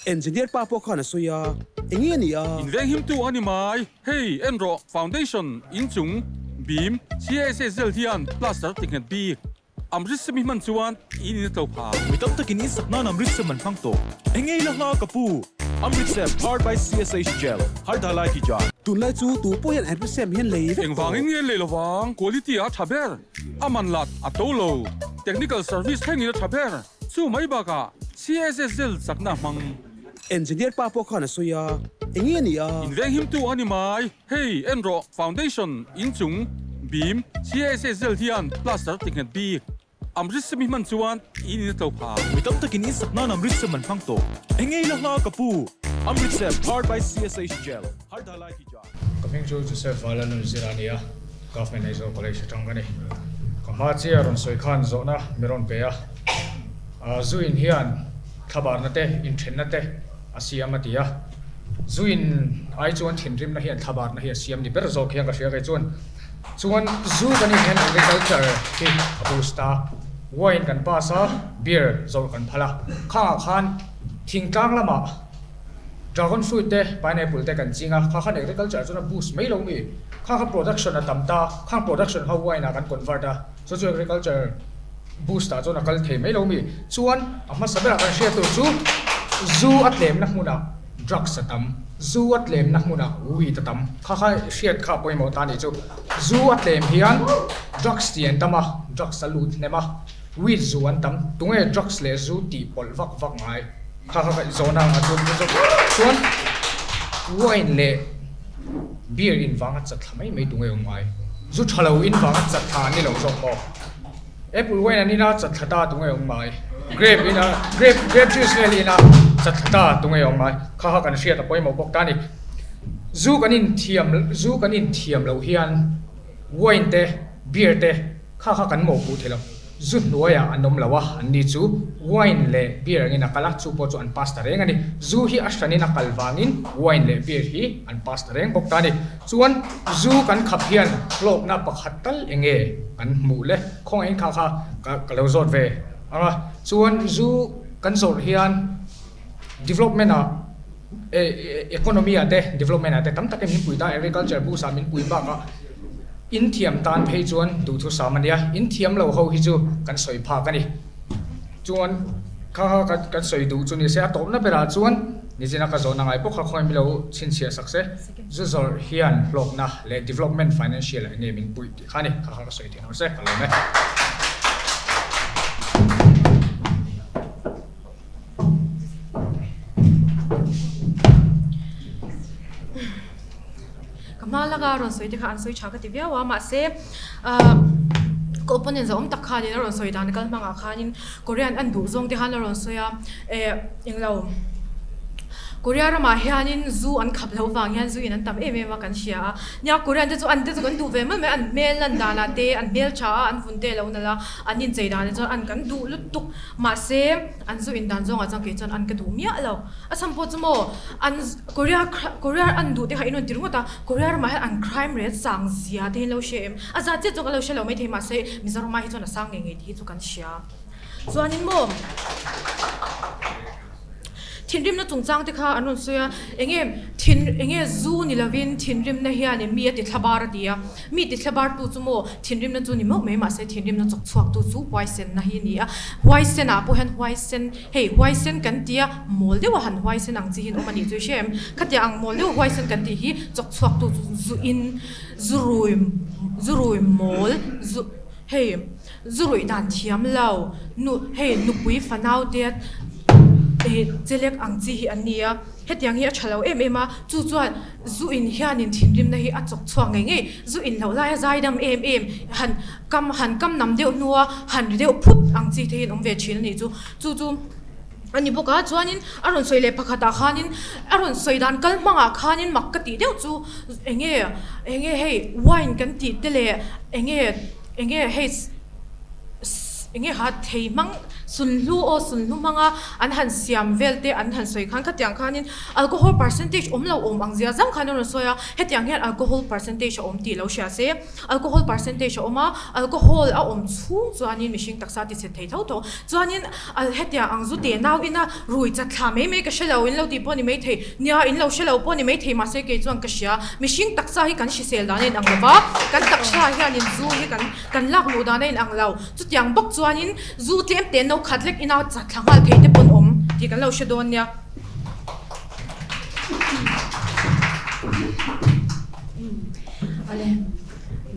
Engineer pa pawh khan a sawi a, eng nge a nih a? Inveng himtu a ni mai, hei en rawh, foundation, inchung, beam, CSSL hian plaster ti nghet bik. Amrit Sim hi hman chuan in in a tlo pha. Mi tam takin in sak nan Amrit Sim an hmang tawh. Eng ngei la hma ka pu? Amrit Sem powered by CSH Gel, Har Dhalai ki Jaan. Tunlai chu tu pawh hian Amrit Sem hian lei vek tawh. Engvangin nge lei lovang? Quality a tha ber, a man lat a to lo, technical service thlengin a tha ber, chu mai bakah CSS gel chakna hmang. Engineer pa pawh khan a sawi a, eng nge a nih a? Inveng himtu a ni mai. Hei en rawh, foundation inchung beam CSSL hian plaster ti nghet bik. Amrit Sim hi hman chuan in in a tlo pha. Mi tam takin in sak nan Amrit Sim an hmang tawh. Eng ngei la hma ka pu? Amrit Sem powered by CSH Gel, Har Dhalai ki Jaan. Ka hming chu Joseph Vala Nunzira a ni a, Government Aizawl College atang ka ni. Ka hma chiah rawn sawi khan zawhna mi rawn pe a, zu in hian thlabarna te, inthenna te a siam a ti a. Zu in ai chuan thinrimna hian thlabarna hi a siam ni ber zawk hian ka hria kei chuan. Chuan zu kan in hian agriculture hi a boost a, wine kan pass a, beer zawrh kan phal a. Khangah khan thingtlang lamah dragon fruit te, pineapple te kan ching a, kha khan agriculture chuan a boost mai lo mi. Kha kha production a tam ta, khang production ho wine ah kan convert a, chu chu agriculture boost ah chuan a kal thei mai lo mi. Chuan a hmasa berah kan hriat tur chu zu a tlemna hmunah drugs a tam, zu a tlemna hmunah weed a tam. Kha kha hriat kha pawimawh ta a nih chu. Zu a tlem hian drugs tih an tam a, drugs a lut hnem a, weed zu an tam. Tunge drugs leh zu tih pawlh vak vak ngai? Kha kha ka zawhna ang a chu chuan wine leh beer in vanga chat thla mai mai tunge awm ngai? Zu tha lo in vanga chat thla an ni lo zawk maw? Apple wine an ina chat thla ta tunge awm ngai? Grape ina grape grape juice vel ina chat thla ta tunge awm ngai? Kha kha kan hriat a pawimawh bawk ta a ni. Zu kan inthiam zu kan inthiam loh hian wine te beer te kha kha kan mawhpuh thei lo. Zu hnuaiah an awm lo a, anni chu wine leh beer angin a kal a, chu pawh chu an pass ta reng a ni. Zu hi a hranin a kal vangin wine leh beer hi an pass ta reng bawk ta a ni. Chuan zu kan khap hian hlawkna pakhat tal eng nge kan hmuh le? Khawngaihin kha kha ka lo zawt ve ang a. Chuan zu kan zawrh hian development ah economy ah te development ah te tam takin min pui ta agriculture boost ah min pui bakah in thiam tan phei chuan duhthusam a nia in thiam lo ho hi chu kan sawi phak a ni chuan kha kha kan sawi duh chu ni se a tawpna berah chuan. Nizina ka zawhna ngai bawk kha khawngaih milo chhinchhiah sak se, zu zawrh hian hlawkna leh development financial ah enge min puih tih kha a ni, kha kha ka sawi theih nawr se, ka lawm e. Ka hma laka rawn sawi te kha an sawi tha ka ti viau a, mahse ka opponent zawh awm tak khanin a rawn sawi dan kal hmangah khanin Korean an duh zawng te khan a rawn sawi a, eh englo Korea ramah hianin zu an khap loh vang hian zu in an tam em em a kan hria a, nia Korean te chu an te chu kan duh ve mai mai an hmel lan danah te an hmeltha a an vun te a lo nalh a, an inchei danah chuan an kan duh lutuk mahse an zu in dan zawngah chuan kei chuan an ka duh miah lo. A chhan pawh chu maw an Korea Korea an duh te kha in rawn ti ringawt a, Korea ramah hian an crime rate sang zia te hi an lo hria em? A zat chiah chu ka lo hre lo maithei mahse Mizoramah hi chuan a sang ngei ngei tih hi chu kan hria. Chuanin maw thinrimna chungchang te kha an rawn sawi a, enge thin enge zu ni lovin thinrimna hianin mi a ti thlabar a ti a, Mi tithlebar tu chu maw thinrimna chu ni meuh mai mahse thinrimna chawk chhuak tu chu huaisenna hi a ni a, huaisen ah pawh hian huaisen hei huaisen kan tia mawl deuh a han huaisen ang chi hi an awm a nih chu i hria em? Khatia ang mawl deuh a huaisen kan tih hi chawk chhuak tu chu zu in zu rui zu rui mawl zu hei zu ruih dan thiam lo nu hei nupui fanau te eh chelek ang chi hi an ni a hetiang hi a tha lo em em a chu chuan Zu in hianin thinrimna hi a chawk chhuak ngei ngei. Zu in loh laia zaidam em em, han kam han kam nam deuh hnua han ri deuh phut ang chi te hian awm ve thin a nih chu. Chu chu a ni bawk a, chuanin a rawn sawi leh pakhatah khanin a rawn sawi dan kal hmangah khanin mak ka tih deuh chu enge enge hei wine kan tih te leh enge enge hei enge ha thei hmang sunhlu aw sunhlu hmanga an han siam vel te an han sawi khan khatiang khanin Alcohol percentage awm lo awm ang zia zang khan a rawn sawi a, hetiang hian alcohol percentage a awm tih lo hria se, alcohol percentage a awm a, alcohol a awm chhung chuanin mihring taksa ti chhe thei tho tho. Chuanin al hetiang ang zu te nau ina rui chat thla mai mai ka hre lo in lo tih pawh ni mai thei, nia in lo hre lo pawh ni mai thei mahse kei chuan ka hria, mihring taksa hi kan hrisel dan a inang lo va, kan taksa hianin zu hi kan kan lak luh dan a inang lo, chutiang bawk chuanin zu tlem te no khat lek ina chat thla nghal thei te pawn awm tih kan lo hre dawn nia.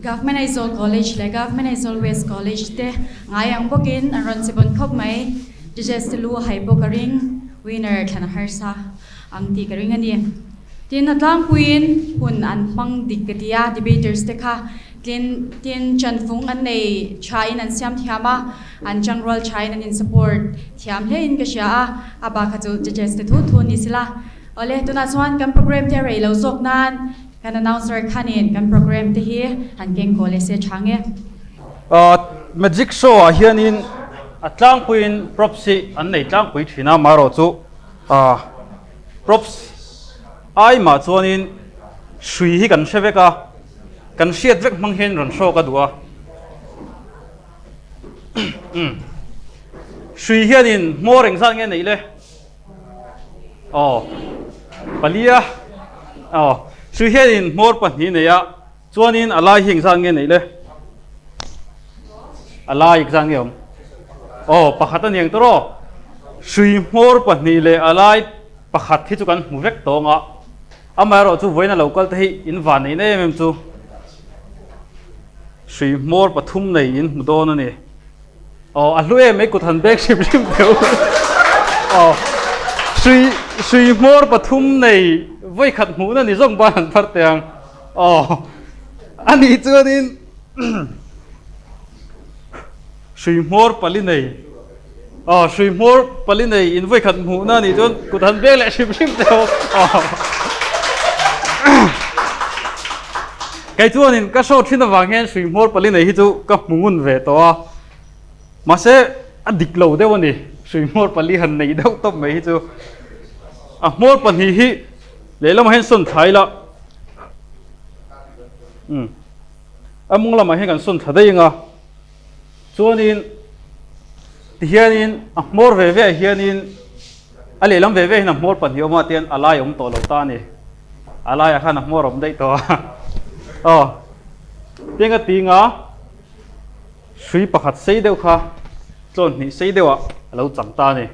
Government Aizawl College leh Government Aizawl West College te ngai ang bawkin an rawn che bawn khawp mai. Judges te lu a hai bawk a ring, winner thlan a harsa ang tih ka ring a ni. Tin, a tlangpuiin hun an hmang dik ka ti a, debaters te kha Tin, tin chanfung an nei thain an siam thiam a, an changrual thain an in support thiam hle in ka hria a, a bak kha chu judges te thu thu ni sila. Awle, tunah chuan kan program te a rei lo zawk nan kan announcer khanin kan program te hi han keng kaw leh se tha nge. Magic show ah hianin a tlangpuiin props hi an nei tlangpui thin a, marawh chu props ai mah chuanin hrui hi kan hre vek a. Kan hriat vek hmang hian rawn hrawk a duh a. Umm. Hrui hianin hmawr engzat nge neih le? Aw. Palia. Aw. Hrui hianin hmawr pahnih nei a, chuanin a lai hi engzat nge neih le? A lai engzat nge awm? Aw, pakhat a ni ang tawh aw. Hrui hmawr pahnih leh a lai pakhat hi chu kan hmu vek tawng a. Amaherawh chu vawiin a lo kal te hi in van neihna em em chu hrui hmawr pathum nei in hmu dawn a ni. Aw a hlu em mai kut han bek hrim hrim teu. Aw hrui hrui hmawr pathum nei vawi khat hmuhna ni zawng ban han phar teh ang. Aw a nih chuanin hrui hmawr pali nei Aw hrui hmawr pali nei in vawikhat hmuhna anih chuan kut han bek leh hrim hrim teh aw. Kei chuanin ka show thin avang hian hrui hmawr pali nei hi chu ka hmu ngun ve tawh a. Mahse a dik lo deuh a ni, hrui hmawr pali han nei deuh tawp mai hi chu. A hmawr pahnih hi lehlamah hian sawn thla ila. Umm a mawng lamah hian kan sawn thla daih ang a. Chuanin tihianin a hmawr ve ve ah hianin a lehlam ve ve hian a hmawr pahnih awm a tian a lai a awm tawh lo ta a ni. A laiah khan a hmawr a awm daih tawh a. Aw tiang a tinga hrui pakhat sei deuh kha tlawn hnih sei deuhah a lo chang ta a ni.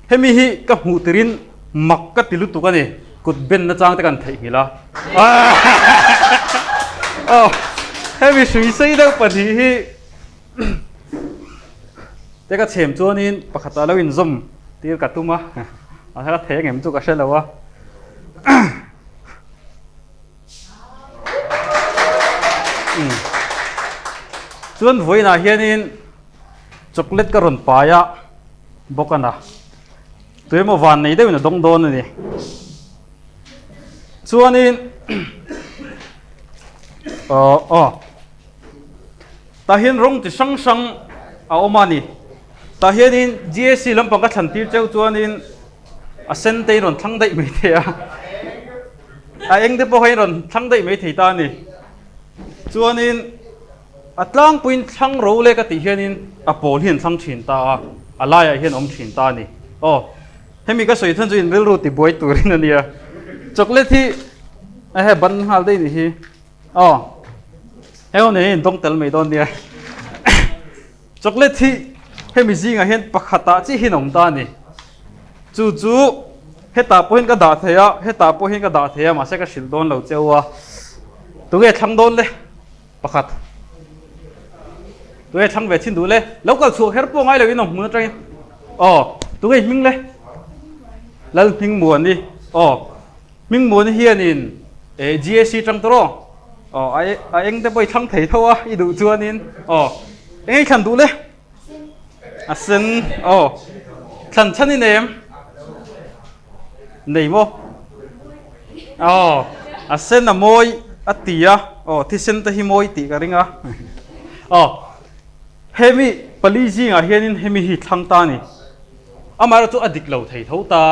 Hemi hi ka hmuh tirin. Mak ka ti lutuk a ni, kut ben nachang te kan theihnghilh a. Aw, hemi hrui sei deuh pahnih hi te ka chhem chuanin pakhatah lo inzawm tir ka tum a, a ka thei angem chu ka hre lo a. Chuan vawiinah hianin chocolate ka rawn pai a bawk a na. Tuemaw van nei deuhin a dawng dawn a ni. Chuanin aw aw tah hian rawng chi hrang hrang a awm a ni. Tah hianin GSC lampang ka thlan tir cheu chuanin a sen te in rawn thlang daih mai thei a. A eng te pawh kha in rawn thlang daih mai thei ta a ni. Chuanin a tlangpuiin thlang ro leh ka tih hianin a pawl hi an thlang thin ta a, a laiah hian awm thin ta a ni. Aw, hemi ka sawi chhan chu in rilru tibuai turin a nia. Chocolate hi a he ban nghal daih ni hi. Aw, hei ho nen hian in dawng tel mai dawn nia. Chocolate hi hemi zingah hian pakhatah chiah hian a awm ta a ni. Chu chu hetah pawhin ka dah thei a, hetah pawhin ka dah thei a, mahse ka hrilh dawn lo cheu a. Tunge thlang dawn le? Pakhat. Tunge thlang ve chin duh le? Lo kal chhuah kher pawh ngai lo in awm hmun atangin. Aw, tunge hming le? Lal hming muan i. Aw, hming muan hianin e GAC tang tawh rawh. Aw, a eng te pawh i thlang thei tho a, i duh chuanin. Aw, eng i thlan duh le? A sen, aw, thlan chhan i nei em? Nei maw? Aw, a sen a mawi a ti a, aw, thisen te hi mawi tih ka ring a. Aw, hemi pali zingah hianin hemi hi thlang ta a ni. Amaherawhchu a dik lo thei tho ta.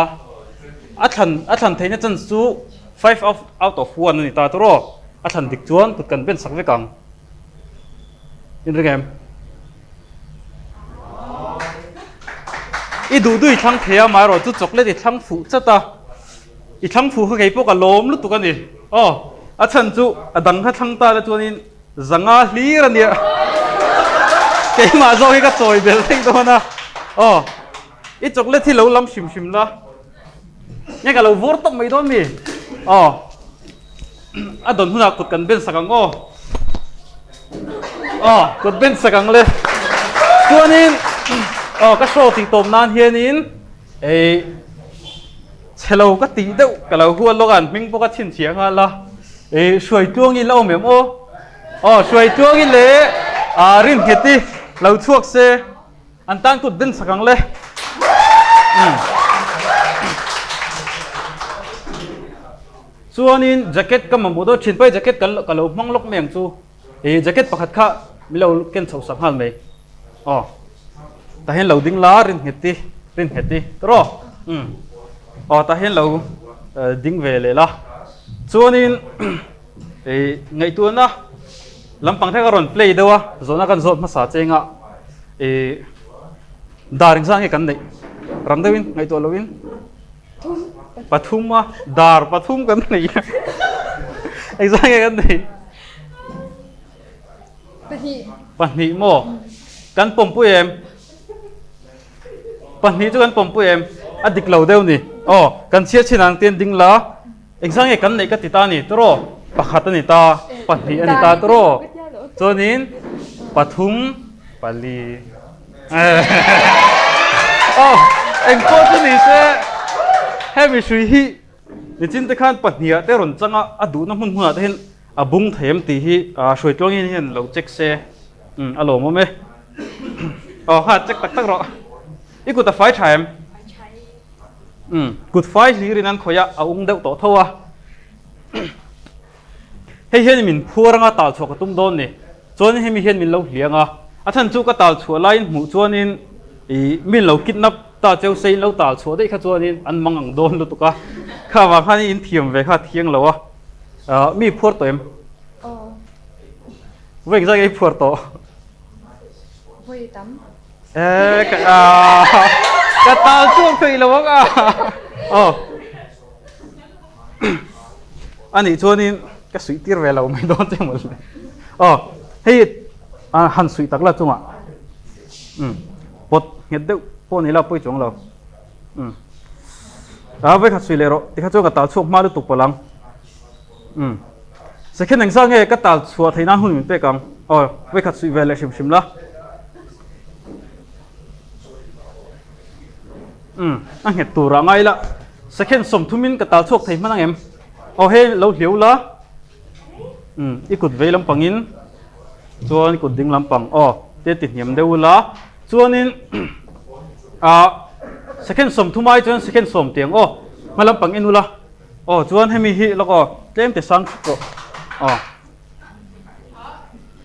A thlan, a thlan theihna chance chu five out of one a ni ta tawh aw. A thlan dik chuan kut kan ben sak vek ang. In ring em? I duh duh i thlang thei a, amaherawh chu chocolate i thlang fuh chat a, i thlang fuh kha kei pawh ka lawm lutuk a ni. Aw, a chhan chu a dang kha thlang ta la chuanin zanga hlir a nia. Keimah zawk hi ka chawi bel thei dawn a. Aw, i chocolate hi lo lam hrim hrim la. Nge ka lo vawr tawp mai dawn mi? Aw. A dawn hunah kut kan ben sak ang aw. Aw, kut ben sak ang le. Chuanin aw ka show tih tawp nan hianin ei chhelo ka tih deuh ka lo huat lawk a an hming pawh ka chhinchhiah nghal a. Ei hruai tluang i la awm em aw? Aw hruai tluang i leh a rinnghet i lo chhuak se. An tan kut ben sak ang le. Chuanin jacket ka mamawh dawn thin pawh jacket ka ka lo hmang lawk mai ang chu. I jacket pakhat kha min lo ken chhoh sak nghal mai. Aw. Tah hian lo ding la rin nghet i rin nghet i tawh. Um. Aw tah hian lo ding ve leh la. Chuanin i ngaihtuahna lampang te ka rawn play deuh a zawhna kan zawt hmasa chenga i dar engzah nge kan neih rang deuhin ngaihtuah loin. Pathum a dar pathum kan nei a engzah nge kan nei Pahnih. Pahnih maw? Kan pawmpui em? Pahnih chu kan pawmpui em? A dik lo deuh ni. Aw, kan chhiar chhin ang tian ding la. Engzah nge kan neih ka ti ta ni tawraw? Pakhat a ni ta, pahnih a ni ta tawraw? Chuanin pathum pali. Aw, eng pawh chu ni se, hemi hrui hi nichin te khan pahniha te rawn chang a, a duhna hmun hmunah te hian a bung thei em tih hi hruai tluangin hian lo check se, a lawmawm e. Aw, ha check tak tak rawh. I kut a fai tha em? Kut fai hlirin an khawih a, a ung deuh tawh tho a. Hei hian min phuar anga tal chhuah ka tum dawn ni. Chuanin hemi hian min lo hliang a. A chhan chu ka tal chhuah laiin hmuh chuanin ih min lo kidnap ta cheu se in lo tal chhuah daih kha chuanin an mang ang dawn lutuk a. Kha vang khan in thiam ve kha a thiang lo a. Ah mi phuar tawh em? Aw. Vawi engzah nge i phuar tawh? Vawi tam. Eh ka ah ka tal chhuak theih lo ang a. Aw. A nih chuanin ka suih tir ve lo mai dawn che mawle. Aw, hei a han suih tak la chungah. Um, pawt nghet deuh pawh ni la pawi chuang lo. Um. A vai khat sui leh rawh tikha chuan ka tal chhuak hma lutuk palh ang. Umm. Second engzah nge ka tal chhuah theih nan hun min pek ang? Aw, vai khat suih ve leh hrim hrim la. Umm, a nghet turah ngai la. Second sawmthumin ka tal chhuak thei hman ang em? Aw hei lo hliau la. Umm, i kut vei lampangin chuan i kut ding lampang aw te ti hniam deuh ula. Chuanin ah second sawmthum ai chuan second sawm tiang aw hma lampang en ula. Aw chuan hemi hi lawk aw tlem te sang thut rawh aw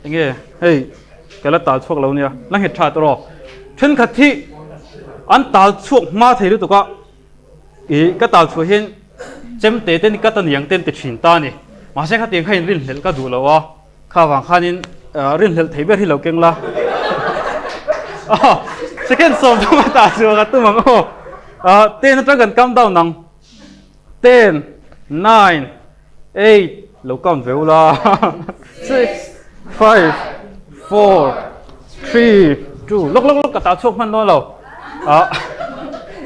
enge hei ka la tal chhuak lo nia la nghet tha tawh rawh thenkhat hi an tal chhuak hma thei lutuk a ih ka tal chhuah hian chemte te ka ta niang ten ti thin ta a ni mahse khatiang kha in rinhlelh ka duh lo a kha vang khanin rinhlelh thei ber hi lo keng la aw second sawm thum a tal chhuah ka tum ang aw ten atang kan count down ang. 10, 9, 8, lo count ve ula. 6, 5, 4, 3, 2, lok lok lok ka ta chhuak hman dawn lo. Ah,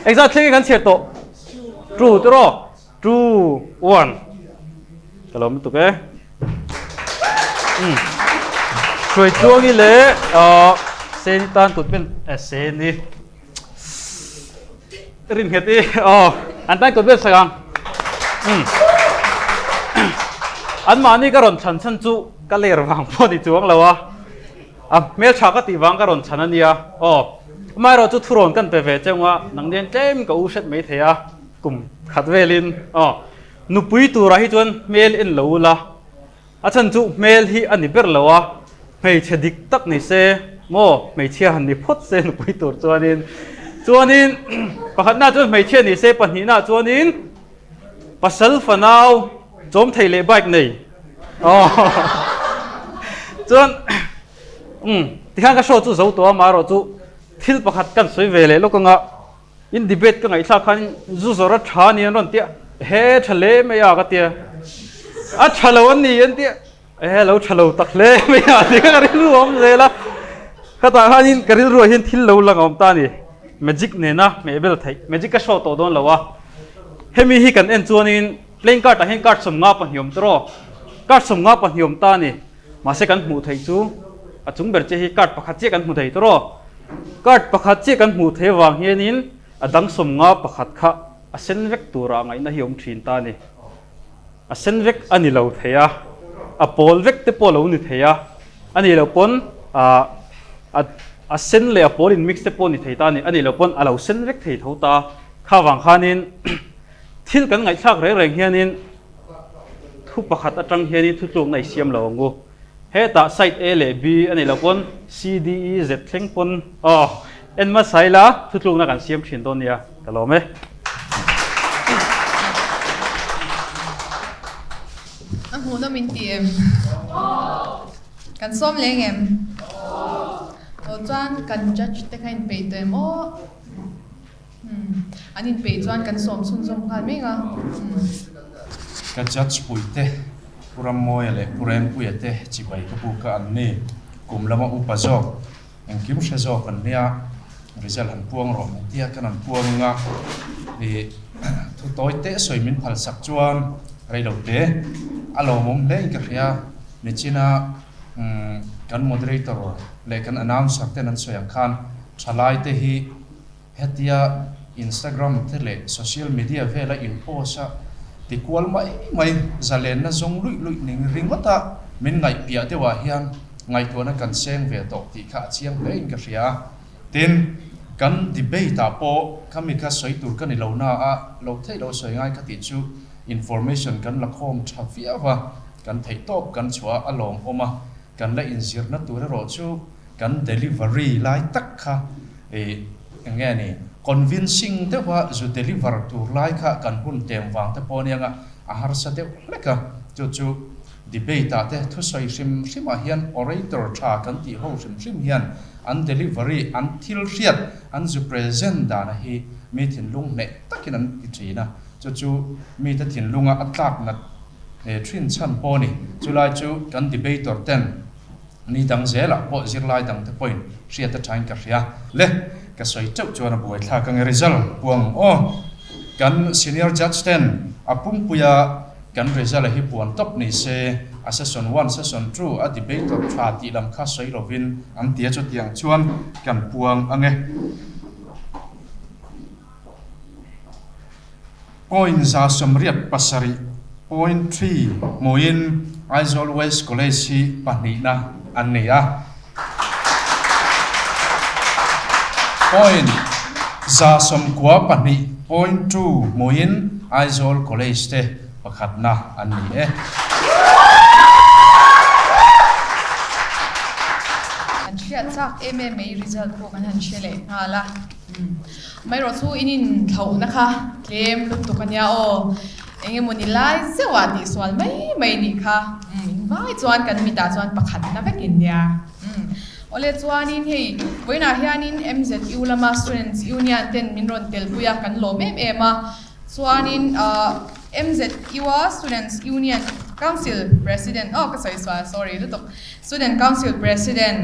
exact thleng kan chhiar tawh. 2 te rawh. 2, 1. Ka lo lutuk e. Hruai chuangi leh Seni tan kut pen Seni. Rin nghet i aw an tan kut vel sak ang. An mahni ka rawn chhan chhan chu ka ler vang pawh ni chuang lo a, a hmeltha ka tih vang ka rawn chhan a nia aw. Amaherawh chu thurawn kan pe ve cheu a, nang nen tlem ka u hret mai thei a kum khat velin aw. Nupui turah hi chuan hmel en lo ula, A chhan chu hmel hi a ni ber lo a, hmeichhe dik tak ni se maw, hmeichhia han ni phawt se nupui tur chuanin. Chuanin pakhatna chuan hmeichhia ni se, pahnihna chuanin pasal fanau chawm thei leh bike nei. Aw chuan umm tikhan ka show chu zo tawh a, amaherawh chu thil pakhat kan sawi ve leh lawk anga In debate ka ngaihthlak khan zu zawrh a tha a ni an rawn tia, he tha hle mai a ka tia, a tha lo a ni an tia, he lo tha lo tak hle mai a ti kha ka rilru a awm zel a, khatah khanin ka rilruah hian thil lo lang a awm ta a ni, magic nena hmeh bel theih, magic ka show tawh dawn lo a, hemi hi kan en chuanin playing card ah hian card 50 pahnih awm tawh, card 50 pahnih awm ta a ni. Mahse kan hmuh theih chu a chung ber chiah hi card pakhat chiah kan hmu thei tawh rawh. Card pakhat chiah kan hmuh theih avang hianin a dang 50 pakhat kha a sen vek turah ngaihna hi awm thin ta a ni. A sen vek a ni lo thei a, a pawl vek te pawh a lo ni thei a, a nih loh pawn ah a sen leh a pawl in mix te pawh a ni thei ta a ni, a nih loh pawn a lo sen vek thei tho ta. Kha vang khanin thil kan ngaihthlak reng reng hianin Thu pakhat atang hianin thutlukna i siam lo ang u. Hetah site A leh B a nih loh pawn C, D, E, Z thleng pawn aw en hmasa ila thutlukna kan siam thin dawn nia ka lawm e. A hmuhnawm in ti em? Kan sawm leng em? Aw chuan kan judge te kha in peih tawh em aw? Umm, an inpeih chuan kan sawm chhunzawm nghal mek a. Umm. Ka judge puite, Pu Rammawia leh Pu Rengpuia te chibai ka buk a an ni. Kum lama upa zawk, engkim hre zawk an nia, result han puang rawh min tia kan han puang anga i thu tawi teh sawi min phal sak chuan rei lo te a lawmawm hle in ka hria. Nichina kan moderator leh kan announcer ten an sawi ang khan thalai te hi Hetia Instagram te leh social media vela in post a ti kual mai mai, zalenna zawng luih luih ning ringawt a min ngaihpiah deuhah hian ngaihtuahna kan seng ve tawh tih kha a chiang hle in ka hria a. Tin, kan debate ah pawh khami kha sawi tur ka ni lo na a, lo theih lo sawi ngai ka tih chu information kan la khawm tha viau a, kan theih tawp kan chhuah a lawmawm a, kan la inzirna tur erawh chu Kan delivery lai tak kha ih eng nge ni convincing deuha zu deliver tur lai kha kan hun tem vang te pawh aniang a, a harsa deuh hlek a, chu chu debate ah te thusawi hrim hrim ah hian orator tha kan tih ho hrim hrim hian an delivery an thil hriat an zu present dana hi mi thinlung hneh takin an ti thin a, chu chu mite thinlunga a tlak nat thin chhan pawh a ni, chulai chu kan debater ten Ni dang zelah pawh zirlai dang te pawhin hriat a thain ka hria. Le, ka sawi teuh chuan a buai thlak ange result puang aw. Kan senior judge ten a pumpuia kan result hi puan tawp ni se, a session one, session two a debater tha tih lam kha sawi lovin an ti a, chutiang chuan kan puang ang e. Point 187 point 3 hmuin Aizawl West College hi pahnihna an ni a. Point 92 point 2 hmuin Aizawl College te pakhatna an ni e. An hriat chak em em mai result pawh kan han hre leh nghal a. Amaherawh chu in inthlauhna kha tlem lutuk a nia aw. Eng emaw ni lai zeuh ah tihsual mai mai nih kha. In vai chuan kan mitah chuan pakhatna vekin nia. Awle chuanin hei vawiinah hianin MZU lama Students Union ten min rawn telpui a kan lawm em em a. Chuanin MZU a Students Union Council President aw ka sawi sual sorry lutuk Student Council President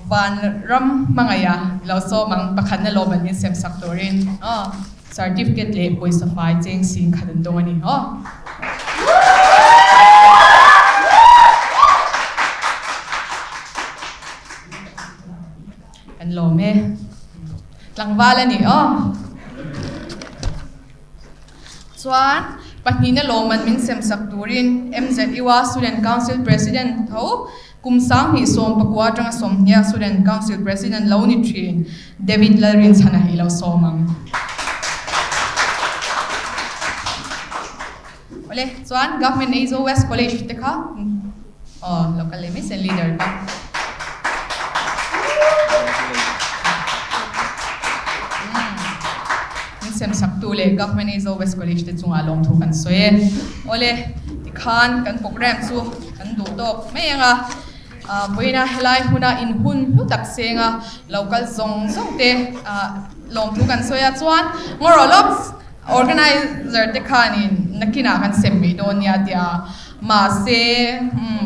Van ram hmangaiha lo sawm ang pakhatna lawm an insem sak turin aw certificate leh pawisa fai cheng sing khat an dawng a ni aw. Kan lawm e. Tlangval a ni aw. Chuan pahnihna lawm an min sem sak turin MZU a Student Council President tho Kum 2019 atanga 20 Student Council President lo ni thin David Lalrinchhana hi lo sawm ang. Awle, chuan Government Aizawl West College te kha aw local leh mai se leader kha. Min sem sak tu leh Government Aizawl West College te chungah lawmthu kan sawi e. Awle, tikhan kan program chu Kan duh tawk mai ang a, vawiina helai hmuna inhun hlu tak senga lo kal zawng zawng te lawmthu kan sawi a, chuan Ngawrawh Lawks organizer te khanin nakinah kan sem mai dawn nia tia mahse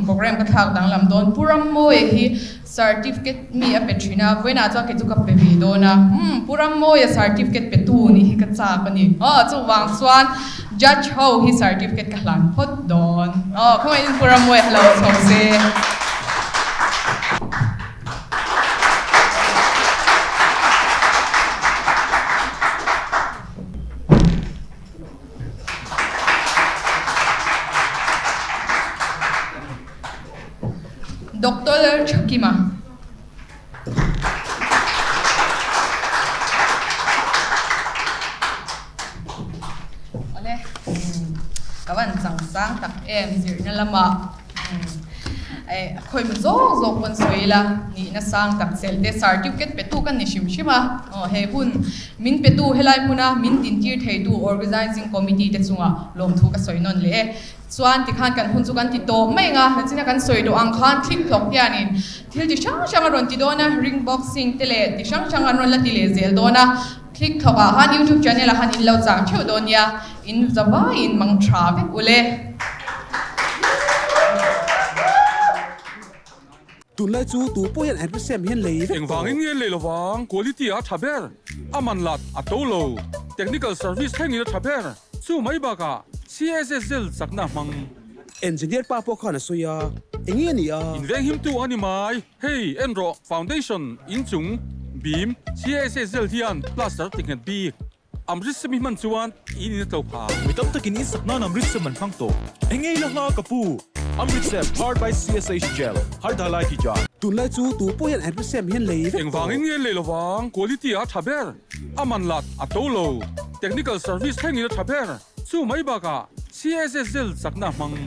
program ka thlak danglam dawn Pu Rammawia hi Certificate mi a pe thin a, vawiinah chuan kei chu ka pe ve dawn a, umm Pu Rammawia certificate pe tu nih hi ka chak a ni. Aw chuvang chuan judge ho hi certificate ka hlan phawt dawn. Aw khawngaihin Pu Rammawia hello chho se. Doctor Lalthakima. Awle, ka van chang sang tak em zirna lamah a khawih zawk zawk pawn sawi ila nihna sang tak chel te certificate pe tu kan ni hrim hrim a, aw he hun min pe tu helai hmuna min dintir thei tu organising committee te chungah lawmthu ka sawi nawn leh e. Chuan tikhan kan hun chu kan ti tawp mai ang a, nachina kan sawi duh ang khan thlik hlawk hianin thil ti hrang hrang a rawn ti dawn a, ring boxing te leh ti hrang hrang an rawn la ti leh zel dawn a, thlik hlawk ah khan youtube channel ah khan in lo chang theuh dawn nia, in za vaiin mang tha vek ule. Tunlai chu tu pawh hian an sem hian lei vek tawh. Engvangin nge lei lovang, quality a tha ber, a man lat a to lo, technical service thlengin a tha ber. Chu mai bakah CSSL chakna hmang. Engineer pa pawh khan a sawi a, eng nge ni a? Inveng himtu a ni mai. Hei, en rawh, foundation, inchung, beam, CSSL hian plaster ti nghet bik. Amritsar mi hman chuan in in a tlo pha. Mi tam takin in sak nan Amritsar man hmang tawh. Eng nge i la hma ka pu? Amritsar powered by CSH Gel, Har Dhalai ki Jaan. Tunlai chu tu pawh hian Amritsar hian lei vek tawh. Engvangin nge lei lovang, quality a tha ber. A man lat a to lo. Technical service thlengin a tha ber. Chu mai bakah CSSL chakna hmang.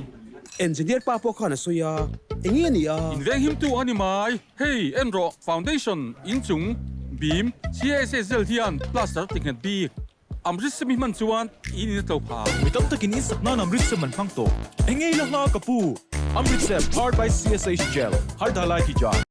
Engineer pa pawh khan a sawi a, eng nge ni a? Inveng himtu a ni mai. Hei, en rawh, foundation, inchung, beam, CSSL hian plaster ti nghet bik. Amritsar mi hman chuan in in a tlo pha. Mi tam takin in sak nan Amritsar man hmang tawh. Eng nge i la hma ka pu? Amritsar powered by CSH Gel, Har Dhalai ki Jaan.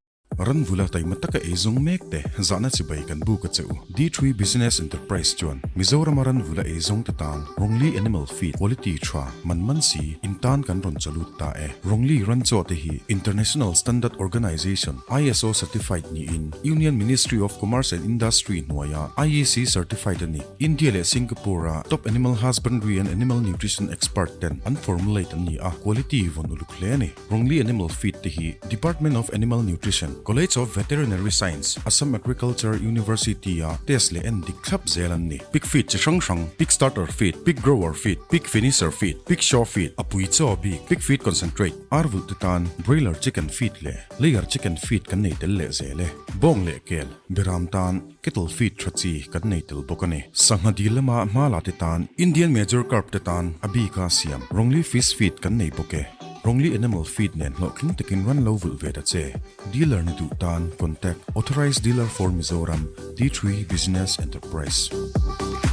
Ranvula taima taka eizawng mek te zahna chibai kan buk a che u. D3 Business Enterprise chuan Mizorama ranvula eizawng te tan Rongli Animal Feed quality tha man man si in tan kan rawn chalut ta e. Rongli ran chaw te hi International Standard Organization, ISO, certified niin Union Ministry of Commerce and Industry hnuaia IEC certified a ni. India leh Singapore-a top animal husbandry and animal nutrition expert ten an formulate an ni a, quality vawn uluk hle a ni. Rongli Animal Feed te hi Department of Animal Nutrition, College of Veterinary Science, Assam Agriculture University-a test leh en dik thlap zel an ni. Pig feed chi hrang hrang, pig starter feed, pig grower feed, pig finisher feed, pig show feed, a pui chaw bik, pig feed concentrate, ar vulh te tan broiler chicken feed leh layer chicken feed kan nei tel leh zel e. Bawng leh kel, beram tan Kettle feed tha chi kan nei tel bawk a ni. Sangha dil lama hma la te tan Indian Major Carp te tan a bika siam Rongli Fish Feed kan nei bawk e. Rongli Animal Feed nen hlawhtling takin ran lo vulh ve ta che. Dealer ni duh tan contact Authorized Dealer for Mizoram, D3 Business Enterprise.